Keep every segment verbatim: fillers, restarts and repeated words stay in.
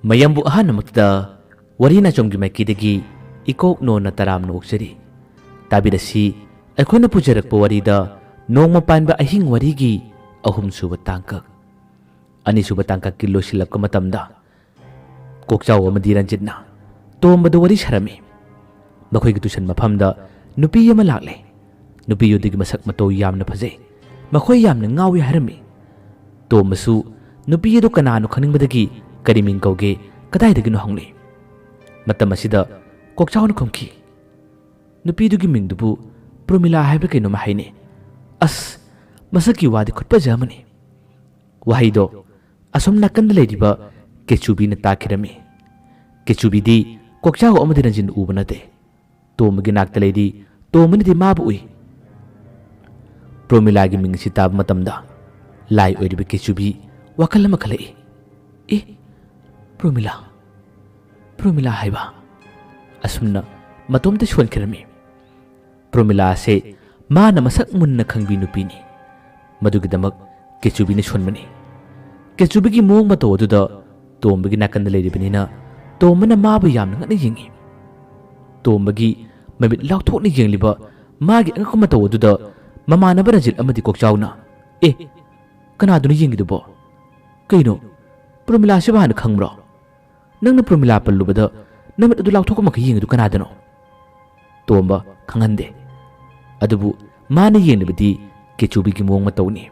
ꯃꯌꯥꯝꯕꯨ ꯑꯍꯥꯟꯕꯃꯛꯇꯗ ꯋꯥꯔꯤ ꯅꯥꯆꯣꯝꯒꯤ ꯃꯥꯏꯀꯩꯗꯒꯤ ꯏꯀꯣꯛ ꯅꯣꯟꯅ ꯇꯔꯥꯝꯅ ꯑꯣꯛꯆꯔꯤ꯫ ꯇꯥꯕꯤꯔꯁꯤ, ꯑꯩꯈꯣꯏꯅ ꯄꯨꯖꯔꯛꯄ ꯋꯥꯔꯤꯗ ꯅꯣꯡꯃ ꯄꯥꯟꯕ ꯑꯍꯤꯡ ꯋꯥꯔꯤꯒꯤ ꯑꯍꯨꯝꯁꯨꯕ ꯇꯥꯡꯀꯛ꯫ ꯑꯅꯤꯁꯨꯕ ꯇꯥꯡꯀꯛꯀꯤ ꯂꯣꯏꯁꯤꯜꯂꯛꯄ ꯃꯇꯝꯗ ꯀꯣꯛꯆꯥꯎ ꯑꯃꯗꯤ ꯔꯟꯖꯤꯠꯅ ꯇꯣꯝꯕꯗ ꯋꯥꯔꯤ ꯁꯥꯔꯝꯃꯤ꯫ ꯃꯈꯣꯏꯒꯤ ꯇꯨꯏꯁꯟ ꯃꯐꯝꯗ ꯅꯨꯄꯤ ꯑꯃ ꯂꯥꯛꯂꯦ꯫ ꯅꯨꯄꯤ ꯑꯗꯨꯒꯤ ꯃꯁꯛ ꯃꯇꯧ ꯌꯥꯝꯅ ꯐꯖꯩ꯫ ꯃꯈꯣꯏ ꯌꯥꯝꯅ ꯉꯥꯎꯏ ꯍꯥꯏꯔꯝꯃꯤ꯫ ꯇꯣꯝꯕꯁꯨ ꯅꯨꯄꯤ ꯑꯗꯨ ꯀꯅꯥꯅꯣ ꯈꯪꯅꯤꯡꯕꯗꯒꯤ "ꯀꯔꯤ ꯃꯤꯡ ꯀꯧꯒꯦ? ꯀꯗꯥꯏꯗꯒꯤꯅꯣ?" ꯍꯪꯂꯤ꯫ ꯃꯇꯝ ꯑꯁꯤꯗ ꯀꯣꯛꯆꯥꯎꯅ ꯈꯨꯝꯈꯤ, "ꯅꯨꯄꯤꯗꯨꯒꯤ ꯃꯤꯡꯗꯨꯕꯨ ꯄ꯭ꯔꯣꯃꯤꯂꯥ ꯍꯥꯏꯕ꯭ꯔꯥ ꯀꯩꯅꯣꯝ ꯍꯥꯏꯅꯦ꯫ ꯑꯁ, ꯃꯁꯛꯀꯤ ꯋꯥꯗꯤ ꯈꯨꯠꯐꯖ ꯑꯃꯅꯤ"꯫ ꯋꯥꯍꯩꯗꯣ ꯑꯁꯣꯝ ꯅꯥꯀꯟꯗ ꯂꯩꯔꯤꯕ ꯀꯦꯆꯨꯕꯤꯅ ꯇꯥꯈꯤꯔꯝꯃꯤ꯫ ꯀꯦꯆꯨꯕꯤꯗꯤ ꯀꯣꯛꯆꯥꯎ ꯑꯃꯗꯤ ꯔꯟꯖꯤꯟ ꯎꯕ ꯅꯠꯇꯦ꯫ ꯇꯣꯝꯕꯒꯤ ꯅꯥꯛꯇ ꯂꯩꯔꯤ ꯇꯣꯝꯕꯅꯗꯤ ꯃꯥꯕꯨ ꯎꯏ꯫ ꯄ꯭ꯔꯣꯃꯤꯂꯥꯒꯤ ꯃꯤꯡ ꯑꯁꯤ ꯇꯥꯕ ꯃꯇꯝꯗ ꯂꯥꯏ ꯑꯣꯏꯔꯤꯕ ꯀꯦꯆꯨꯕꯤ ꯋꯥꯈꯜ ꯑꯃ ꯈꯜꯂꯛꯏ꯫ "ꯑꯦ, ꯄ꯭ꯔꯣꯃꯤꯂꯥ, ꯄ꯭ꯔꯣꯃꯤꯂꯥ ꯍꯥꯏꯕ?" ꯑꯁꯨꯝꯅ ꯃꯇꯣꯝꯇ ꯁꯣꯟꯈꯤꯔꯝꯃꯤ꯫ ꯄ꯭ꯔꯣꯃꯤꯂꯥ ꯑꯁꯦ ꯃꯥꯅ ꯃꯁꯛ ꯃꯨꯟꯅ ꯈꯪꯕꯤ ꯅꯨꯄꯤꯅꯤ꯫ ꯃꯗꯨꯒꯤꯗꯃꯛ ꯀꯦꯆꯨꯕꯤꯅ ꯁꯣꯟꯕꯅꯤ꯫ ꯀꯦꯆꯨꯕꯤꯒꯤ ꯃꯑꯣꯡ ꯃꯇꯧ ꯑꯗꯨꯗ ꯇꯣꯝꯕꯒꯤ ꯅꯥꯀꯟꯗ ꯂꯩꯔꯤꯕꯅꯤꯅ ꯇꯣꯝꯕꯅ ꯃꯥꯕꯨ ꯌꯥꯝꯅ ꯉꯛꯅ ꯌꯦꯡꯏ꯫ ꯇꯣꯝꯕꯒꯤ ꯃꯃꯤꯠ ꯂꯥꯎꯊꯣꯛꯅ ꯌꯦꯡꯂꯤꯕ ꯃꯥꯒꯤ ꯑꯉꯛꯄ ꯃꯇꯧ ꯑꯗꯨꯗ ꯃꯃꯥꯟꯅꯕ ꯔꯖꯤꯠ ꯑꯃꯗꯤ ꯀꯣꯛꯆꯥꯎꯅ, "ꯑꯦ, ꯀꯅꯥꯗꯨꯅ ꯌꯦꯡꯉꯤꯗꯨꯕꯣ? ꯀꯩꯅꯣ, ꯄ꯭ꯔꯣꯃꯤꯂꯥꯁꯤꯕꯨ ꯍꯥꯟꯅ ꯈꯪꯕ꯭ꯔꯣ? ꯅꯪꯅ ꯄ꯭ꯔꯣꯃꯤꯂꯥ ꯄꯜꯂꯨꯕꯗ ꯅꯃꯤꯠ ꯑꯗꯨ ꯂꯥꯎꯊꯣꯛꯄꯃꯈꯩ ꯌꯦꯡꯉꯤꯗꯨ ꯀꯅꯥꯗꯅꯣ?" ꯇꯣꯝꯕ ꯈꯪꯍꯟꯗꯦ꯫ ꯑꯗꯨꯕꯨ ꯃꯥꯅ ꯌꯦꯡꯂꯤꯕꯗꯤ ꯀꯦꯆꯨꯕꯤꯒꯤ ꯃꯑꯣꯡ ꯃꯇꯧꯅꯤ꯫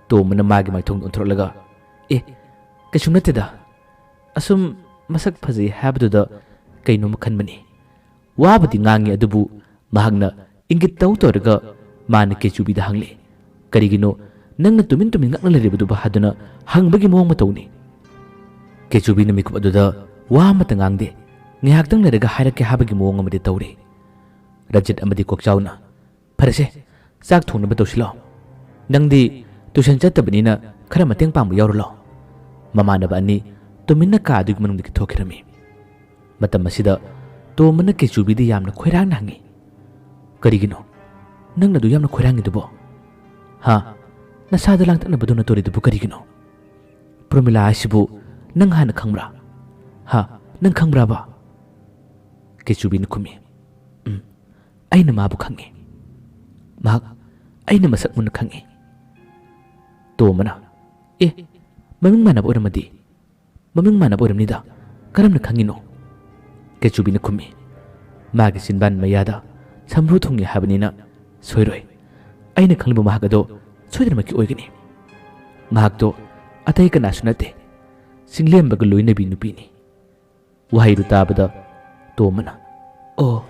ꯇꯣꯝꯕꯅ ꯃꯥꯒꯤ ꯃꯥꯏꯊꯣꯡꯗ ꯑꯣꯟꯊꯣꯔꯛꯂꯒ, "ꯑꯦ, ꯀꯩꯁꯨꯝ ꯅꯠꯇꯦꯗ꯫ ꯑꯁꯨꯝ ꯃꯁꯛ ꯐꯖꯩ ꯍꯥꯏꯕꯗꯨꯗ ꯀꯩꯅꯣꯝꯃ ꯈꯟꯕꯅꯤ"꯫ ꯋꯥꯕꯨꯗꯤ ꯉꯥꯡꯉꯤ, ꯑꯗꯨꯕꯨ ꯃꯍꯥꯛꯅ ꯏꯪꯒꯤꯠ ꯇꯧ ꯇꯧꯔꯒ ꯃꯥꯅ ꯀꯦꯆꯨꯕꯤꯗ ꯍꯪꯂꯤ, "ꯀꯔꯤꯒꯤꯅꯣ ꯅꯪꯅ ꯇꯨꯃꯤꯟ ꯇꯨꯃꯤꯟ ꯉꯛꯅ ꯂꯩꯔꯤꯕꯗꯨꯕꯨ?" ꯍꯥꯏꯗꯨꯅ ꯍꯪꯕꯒꯤ ꯃꯑꯣꯡ ꯃꯇꯧꯅꯤ꯫ ꯀꯦꯆꯨꯕꯤꯅ ꯃꯤꯀꯨꯞ ꯑꯗꯨꯗ ꯋꯥ ꯑꯃꯠꯇ ꯉꯥꯡꯗꯦ꯫ "ꯉꯥꯏꯍꯥꯛꯇꯪ ꯂꯩꯔꯒ ꯍꯥꯏꯔꯛꯀꯦ" ꯍꯥꯏꯕꯒꯤ ꯃꯑꯣꯡ ꯑꯃꯗꯤ ꯇꯧꯔꯤ꯫ ꯔꯖꯤꯠ ꯑꯃꯗꯤ ꯀꯣꯛꯆꯥꯎꯅ, "ꯐꯔꯦꯁꯦ, ꯆꯥꯛ ꯊꯣꯡꯅꯕ ꯇꯧꯁꯤꯜꯂꯣ꯫ ꯅꯪꯗꯤ ꯇꯨꯏꯁꯟ ꯆꯠꯇꯕꯅꯤꯅ ꯈꯔ ꯃꯇꯦꯡ ꯄꯥꯡꯕ ꯌꯥꯎꯔꯨ ꯂꯥꯎ"꯫ ꯃꯃꯥꯟꯅꯕ ꯑꯅꯤ ꯇꯨꯃꯤꯟꯅ ꯀꯥ ꯑꯗꯨꯒꯤ ꯃꯅꯨꯡꯗꯒꯤ ꯊꯣꯛꯈꯤꯔꯝꯃꯤ꯫ ꯃꯇꯝ ꯑꯁꯤꯗ ꯇꯣꯝꯕꯅ ꯀꯦꯆꯨꯕꯤꯗ ꯌꯥꯝꯅ ꯈꯣꯏꯔꯥꯡꯅ ꯍꯪꯉꯤ, "ꯀꯔꯤꯒꯤꯅꯣ ꯅꯪꯅ ꯑꯗꯨ ꯌꯥꯝꯅ ꯈꯣꯏꯔꯥꯡꯉꯤꯗꯨꯕꯣ? ꯍꯥ? ꯅꯁꯥꯗ ꯂꯥꯡꯇꯛꯅꯕꯗꯧꯅ ꯇꯧꯔꯤꯗꯨꯕꯨ ꯀꯔꯤꯒꯤꯅꯣ? ꯄ꯭ꯔꯣꯃꯤꯂꯥ ꯍꯥꯏꯁꯤꯕꯨ "ꯅꯪ ꯍꯥꯟꯅ ꯈꯪꯕ꯭ꯔꯥ? ꯍꯥ? ꯅꯪ ꯈꯪꯕ꯭ꯔꯥꯕ?" ꯀꯦꯆꯨꯕꯤꯅ ꯈꯨꯝꯃꯤ꯫ "ꯎꯝ, ꯑꯩꯅ ꯃꯥꯕꯨ ꯈꯪꯉꯤ꯫ ꯃꯍꯥꯛ ꯑꯩꯅ ꯃꯁꯛ ꯃꯨꯟꯅ ꯈꯪꯉꯤ꯫" ꯇꯣꯝꯕꯅ, "ꯑꯦ, ꯃꯃꯤꯡ ꯃꯥꯟꯅꯕ ꯑꯣꯏꯔꯝꯃꯗꯤ?" "ꯃꯃꯤꯡ ꯃꯥꯟꯅꯕ ꯑꯣꯏꯔꯝꯅꯤꯗ꯫ ꯀꯔꯝꯅ ꯈꯪꯉꯤꯅꯣ?" ꯀꯦꯆꯨꯕꯤꯅ ꯈꯨꯝꯃꯤ꯫ ꯃꯥꯒꯤ ꯆꯤꯟꯕꯥꯟ ꯃꯌꯥꯗ ꯁꯝꯕ꯭ꯔꯨ ꯊꯨꯡꯉꯤ ꯍꯥꯏꯕꯅꯤꯅ ꯁꯣꯏꯔꯣꯏ꯫ ꯑꯩꯅ ꯈꯪꯂꯤꯕ ꯃꯍꯥꯛ ꯑꯗꯣ ꯁꯣꯏꯗꯅꯃꯛꯀꯤ ꯑꯣꯏꯒꯅꯤ꯫ ꯃꯍꯥꯛꯇꯣ ꯑꯇꯩ ꯀꯅꯥꯁꯨ ꯅꯠꯇꯦ, ꯆꯤꯡꯂꯦꯝꯕꯒ ꯂꯣꯏꯅꯕꯤ ꯅꯨꯄꯤꯅꯤ꯫ ꯋꯥꯍꯩꯗꯨ ꯇꯥꯕꯗ ꯇꯣꯝꯕꯅ, "ꯑꯣ,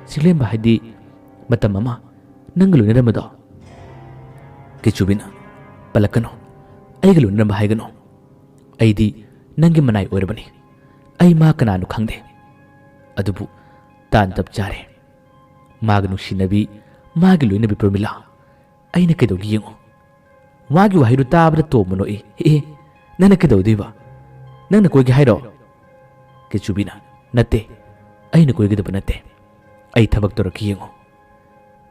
ꯆꯤꯡꯂꯦꯝꯕ ꯍꯥꯏꯗꯤ ꯃꯇꯝ ꯑꯃ ꯅꯪꯒ ꯂꯣꯏꯅꯔꯝꯕꯗꯣ?" ꯀꯦꯆꯨꯕꯤꯅ, "ꯄꯜꯂꯛꯀꯅꯨ, ꯑꯩꯒ ꯂꯣꯏꯅꯔꯝꯕ ꯍꯥꯏꯒꯅꯨ꯫ ꯑꯩꯗꯤ ꯅꯪꯒꯤ ꯃꯅꯥꯏ ꯑꯣꯏꯔꯕꯅꯤ꯫ ꯑꯩ ꯃꯥ ꯀꯅꯥꯅꯣ ꯈꯪꯗꯦ꯫ ꯑꯗꯨꯕꯨ ꯇꯥꯟ ꯆꯞ ꯆꯥꯔꯦ꯫ ꯃꯥꯒ ꯅꯨꯡꯁꯤꯅꯕꯤ, ꯃꯥꯒꯤ ꯂꯣꯏꯅꯕꯤ ꯄ꯭ꯔꯃꯤꯂꯥ꯫ ꯑꯩꯅ ꯀꯩꯗꯧꯒꯦ ꯌꯦꯡꯉꯨ꯫" ꯃꯥꯒꯤ ꯋꯥꯍꯩꯗꯨ ꯇꯥꯕꯗ ꯇꯣꯝꯕ ꯅꯣꯛꯏ꯫ "ꯑꯦ, ꯑꯦ, ꯅꯪꯅ ꯀꯩꯗꯧꯗꯣꯏꯕ? ꯅꯪꯅ ꯀꯣꯏꯒꯦ ꯍꯥꯏꯔꯣ?" ꯀꯦꯆꯨꯕꯤꯅ, "ꯅꯠꯇꯦ, ꯑꯩꯅ ꯀꯣꯏꯒꯗꯕ ꯅꯠꯇꯦ꯫ ꯑꯩ ꯊꯕꯛ ꯇꯧꯔꯛꯀꯦ ꯌꯦꯡꯉꯨ꯫"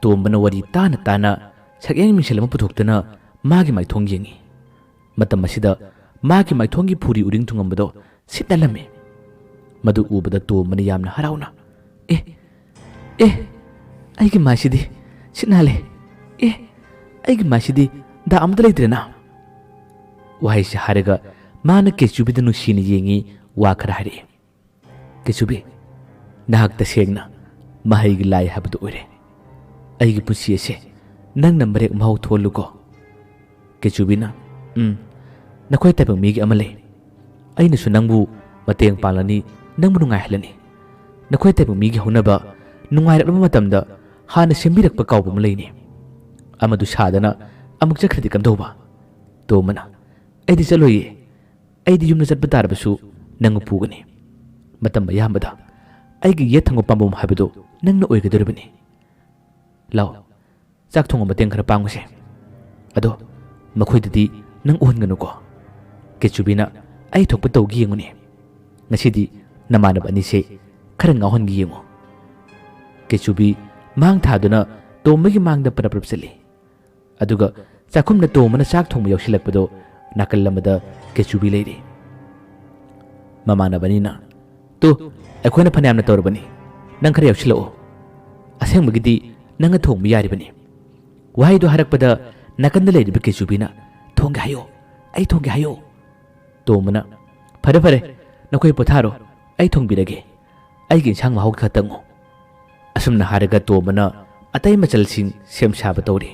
ꯇꯣꯝꯕꯅ ꯋꯥꯔꯤ ꯇꯥꯅ ꯇꯥꯅ ꯁꯛꯌꯦꯡ ꯃꯤꯡꯁꯦꯜ ꯑꯃ ꯄꯨꯊꯣꯛꯇꯨꯅ ꯃꯥꯒꯤ ꯃꯥꯏꯊꯣꯡ ꯌꯦꯡꯉꯤ꯫ ꯃꯇꯝ ꯑꯁꯤꯗ ꯃꯥꯒꯤ ꯃꯥꯏꯊꯣꯡꯒꯤ ꯐꯨꯔꯤ ꯎꯔꯤꯡ ꯊꯨꯡꯉꯝꯕꯗꯣ ꯁꯤꯠ ꯅꯥꯜꯂꯝꯃꯤ꯫ ꯃꯗꯨ ꯎꯕꯗ ꯇꯣꯝꯕꯅ ꯌꯥꯝꯅ ꯍꯔꯥꯎꯅ, "ꯑꯦ, ꯑꯦ, ꯑꯩꯒꯤ ꯃꯥꯏꯁꯤꯗꯤ ꯁꯤꯠ ꯅꯥꯜꯂꯦ꯫ ꯑꯦ, ꯑꯩꯒꯤ ꯃꯥꯏꯁꯤꯗꯤ ꯗꯥꯛ ꯑꯃꯠꯇ ꯂꯩꯇ꯭ꯔꯦꯅ?" ꯋꯥꯍꯩꯁꯤ ꯍꯥꯏꯔꯒ ꯃꯥꯅ ꯀꯦꯆꯨꯕꯤꯗ ꯅꯨꯡꯁꯤꯅ ꯌꯦꯡꯉꯤ, ꯋꯥ ꯈꯔ ꯍꯥꯏꯔꯛꯏ꯫ "ꯀꯦꯆꯨꯕꯤ, ꯅꯍꯥꯛ ꯇꯁꯦꯡꯅ ꯃꯍꯩꯒꯤ ꯂꯥꯏ ꯍꯥꯏꯕꯗꯨ ꯑꯣꯏꯔꯦ꯫ ꯑꯩꯒꯤ ꯄꯨꯟꯁꯤ ꯑꯁꯦ ꯅꯪꯅ ꯃꯔꯦꯛ ꯃꯍꯥꯎ ꯊꯣꯛꯍꯜꯂꯨꯀꯣ꯫" ꯀꯦꯆꯨꯕꯤꯅ, "ꯎꯝ, ꯅꯈꯣꯏ ꯇꯥꯏꯕꯪ ꯃꯤꯒꯤ ꯑꯃ ꯂꯩ꯫ ꯑꯩꯅꯁꯨ ꯅꯪꯕꯨ ꯃꯇꯦꯡ ꯄꯥꯡꯂꯅꯤ, ꯅꯪꯕꯨ ꯅꯨꯡꯉꯥꯏꯍꯜꯂꯅꯤ꯫ ꯅꯈꯣꯏ ꯇꯥꯏꯕꯪ ꯃꯤꯒꯤ ꯍꯧꯅꯕ ꯅꯨꯡꯉꯥꯏꯔꯛꯂꯕ ꯃꯇꯝꯗ ꯍꯥꯟꯅ ꯁꯦꯝꯕꯤꯔꯛꯄ ꯀꯥꯎꯕ ꯑꯃ ꯂꯩꯅꯤ꯫ ꯑꯃꯗꯨ ꯁꯥꯗꯅ ꯑꯃꯨꯛ ꯆꯠꯈ꯭ꯔꯗꯤ ꯀꯝꯗꯧꯕ?" ꯇꯣꯝꯕꯅ, "ꯑꯩꯗꯤ ꯆꯠꯂꯣꯏꯌꯦ꯫ ꯑꯩꯗꯤ ꯌꯨꯝꯗ ꯆꯠꯄ ꯇꯥꯔꯕꯁꯨ ꯅꯪ ꯄꯨꯒꯅꯤ꯫ ꯃꯇꯝ ꯑꯌꯥꯝꯕꯗ ꯑꯩꯒꯤ ꯌꯦꯠ ꯊꯪꯕ ꯄꯥꯝꯕꯣꯝ ꯍꯥꯏꯕꯗꯨ ꯅꯪꯅ ꯑꯣꯏꯒꯗꯧꯔꯤꯕꯅꯤ꯫ ꯂꯥꯛꯑꯣ, ꯆꯥꯛ ꯊꯣꯡꯕ ꯃꯇꯦꯡ ꯈꯔ ꯄꯥꯡꯉꯨꯁꯦ꯫ ꯑꯗꯣ ꯃꯈꯣꯏꯗꯗꯤ ꯅꯪ ꯎꯍꯟꯒꯅꯨꯀꯣ꯫ ꯀꯦꯆꯨꯕꯤꯅ ꯑꯩ ꯊꯣꯛꯄ ꯇꯧꯒꯦ ꯌꯦꯡꯉꯨꯅꯦ꯫ ꯉꯁꯤꯗꯤ ꯅꯃꯥꯟꯅꯕ ꯑꯅꯤꯁꯦ ꯈꯔ ꯉꯥꯎꯍꯟꯒꯦ ꯌꯦꯡꯉꯨ꯫" ꯀꯦꯆꯨꯕꯤ ꯃꯥꯡ ꯊꯥꯗꯨꯅ ꯇꯣꯝꯕꯒꯤ ꯃꯥꯡꯗ ꯄꯔꯞ ꯄꯔꯞ ꯆꯠꯂꯤ꯫ ꯑꯗꯨꯒ ꯆꯥꯛꯈꯨꯝꯗ ꯇꯣꯝꯕꯅ ꯆꯥꯛ ꯊꯣꯡꯕ ꯌꯥꯎꯁꯤꯜꯂꯛꯄꯗꯣ ꯅꯥꯀꯜ ꯑꯃꯗ ꯀꯦꯆꯨꯕꯤ ꯂꯩꯔꯤ꯫ ꯃꯃꯥꯟꯅꯕꯅꯤꯅ, "ꯇꯨ, ꯑꯩꯈꯣꯏꯅ ꯐꯅꯌꯥꯝꯅ ꯇꯧꯔꯕꯅꯤ, ꯅꯪ ꯈꯔ ꯌꯥꯎꯁꯤꯜꯂꯛꯑꯣ꯫ ꯑꯁꯦꯡꯕꯒꯤꯗꯤ ꯅꯪꯅ ꯊꯣꯡꯕ ꯌꯥꯔꯤꯕꯅꯤ꯫" ꯋꯥꯍꯩꯗꯣ ꯍꯥꯏꯔꯛꯄꯗ ꯅꯥꯀꯟꯗ ꯂꯩꯔꯤꯕ ꯀꯦꯆꯨꯕꯤꯅ, "ꯊꯣꯡꯒꯦ ꯍꯥꯏꯌꯣ, ꯑꯩ ꯊꯣꯡꯒꯦ ꯍꯥꯏꯌꯣ꯫" ꯇꯣꯝꯕꯅ, "ꯐꯔꯦ ꯐꯔꯦ, ꯅꯈꯣꯏ ꯄꯣꯊꯥꯔꯣ, ꯑꯩ ꯊꯣꯡꯕꯤꯔꯒꯦ꯫ ꯑꯩꯒꯤ ꯏꯟꯁꯥꯡ ꯃꯍꯥꯎ ꯈꯔ ꯇꯪꯉꯨ꯫" ꯑꯁꯨꯝꯅ ꯍꯥꯏꯔꯒ ꯇꯣꯝꯕꯅ ꯑꯇꯩ ꯃꯆꯜꯁꯤꯡ ꯁꯦꯝ ꯁꯥꯕ ꯇꯧꯔꯤ꯫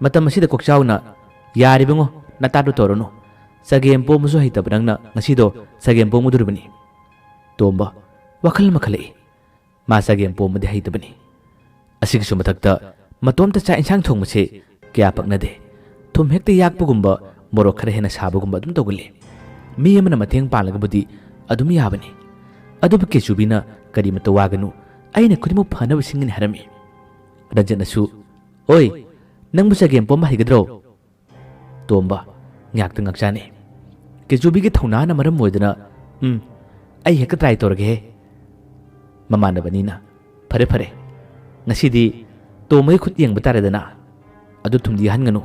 ꯃꯇꯝ ꯑꯁꯤꯗ ꯀꯣꯛꯆꯥꯎꯅ, "ꯌꯥꯔꯤꯕꯉꯣ, ꯅꯇꯥꯗꯣ ꯇꯧꯔꯅꯨ꯫ ꯆꯒꯦꯝ ꯄꯣꯝꯕꯁꯨ ꯍꯩꯇꯕ ꯅꯪꯅ ꯉꯁꯤꯗꯣ ꯆꯒꯦꯝ ꯄꯣꯝꯒꯗꯣꯔꯤꯕꯅꯤ꯫" ꯇꯣꯝꯕ ꯋꯥꯈꯜ ꯑꯃ ꯈꯜꯂꯛꯏ꯫ ꯃꯥ ꯆꯒꯦꯝ ꯄꯣꯝꯕꯗꯤ ꯍꯩꯇꯕꯅꯤ꯫ ꯑꯁꯤꯒꯤꯁꯨ ꯃꯊꯛꯇ ꯃꯇꯣꯝꯇ ꯆꯥꯛ ꯏꯟꯁꯥꯡ ꯊꯣꯡꯕꯁꯦ ꯀꯌꯥ ꯄꯛꯅꯗꯦ꯫ ꯊꯨꯝ ꯍꯦꯛꯇ ꯌꯥꯛꯄꯒꯨꯝꯕ, ꯃꯣꯔꯣꯛ ꯈꯔ ꯍꯦꯟꯅ ꯁꯥꯕꯒꯨꯝꯕ ꯑꯗꯨꯝ ꯇꯧꯒꯜꯂꯤ꯫ ꯃꯤ ꯑꯃꯅ ꯃꯇꯦꯡ ꯄꯥꯡꯂꯒꯕꯨꯗꯤ ꯑꯗꯨꯝ ꯌꯥꯕꯅꯤ꯫ ꯑꯗꯨꯕꯨ ꯀꯦꯆꯨꯕꯤꯅ, "ꯀꯔꯤꯃꯇ ꯋꯥꯒꯅꯨ, ꯑꯩꯅ ꯈꯨꯗꯤꯡꯃꯛ ꯐꯅꯕ ꯁꯤꯟꯒꯅꯤ" ꯍꯥꯏꯔꯝꯃꯤ꯫ ꯔꯟꯖꯟꯅꯁꯨ, "ꯑꯣꯏ, ꯅꯪꯕꯨ ꯆꯒꯦꯝ ꯄꯣꯝꯕ ꯍꯩꯒꯗ꯭ꯔꯣ?" ꯇꯣꯝꯕ ꯉꯥꯛꯇ ꯉꯥꯛꯆꯥꯅꯤ꯫ ꯀꯦꯆꯨꯕꯤꯒꯤ ꯊꯧꯅꯥꯅ ꯃꯔꯝ ꯑꯣꯏꯗꯨꯅ, "ꯎꯝ, ꯑꯩ ꯍꯦꯛꯇ ꯇ꯭ꯔꯥꯏ ꯇꯧꯔꯒꯦꯍꯦ꯫" ꯃꯃꯥꯟꯅꯕꯅꯤꯅ, "ꯐꯔꯦ ꯐꯔꯦ, ꯉꯁꯤꯗꯤ ꯇꯣꯝꯕꯒꯤ ꯈꯨꯠ ꯌꯦꯡꯕ ꯇꯥꯔꯦꯗꯅ꯫ ꯑꯗꯨ ꯊꯨꯝꯗꯤ ꯌꯥꯍꯟꯒꯅꯨ,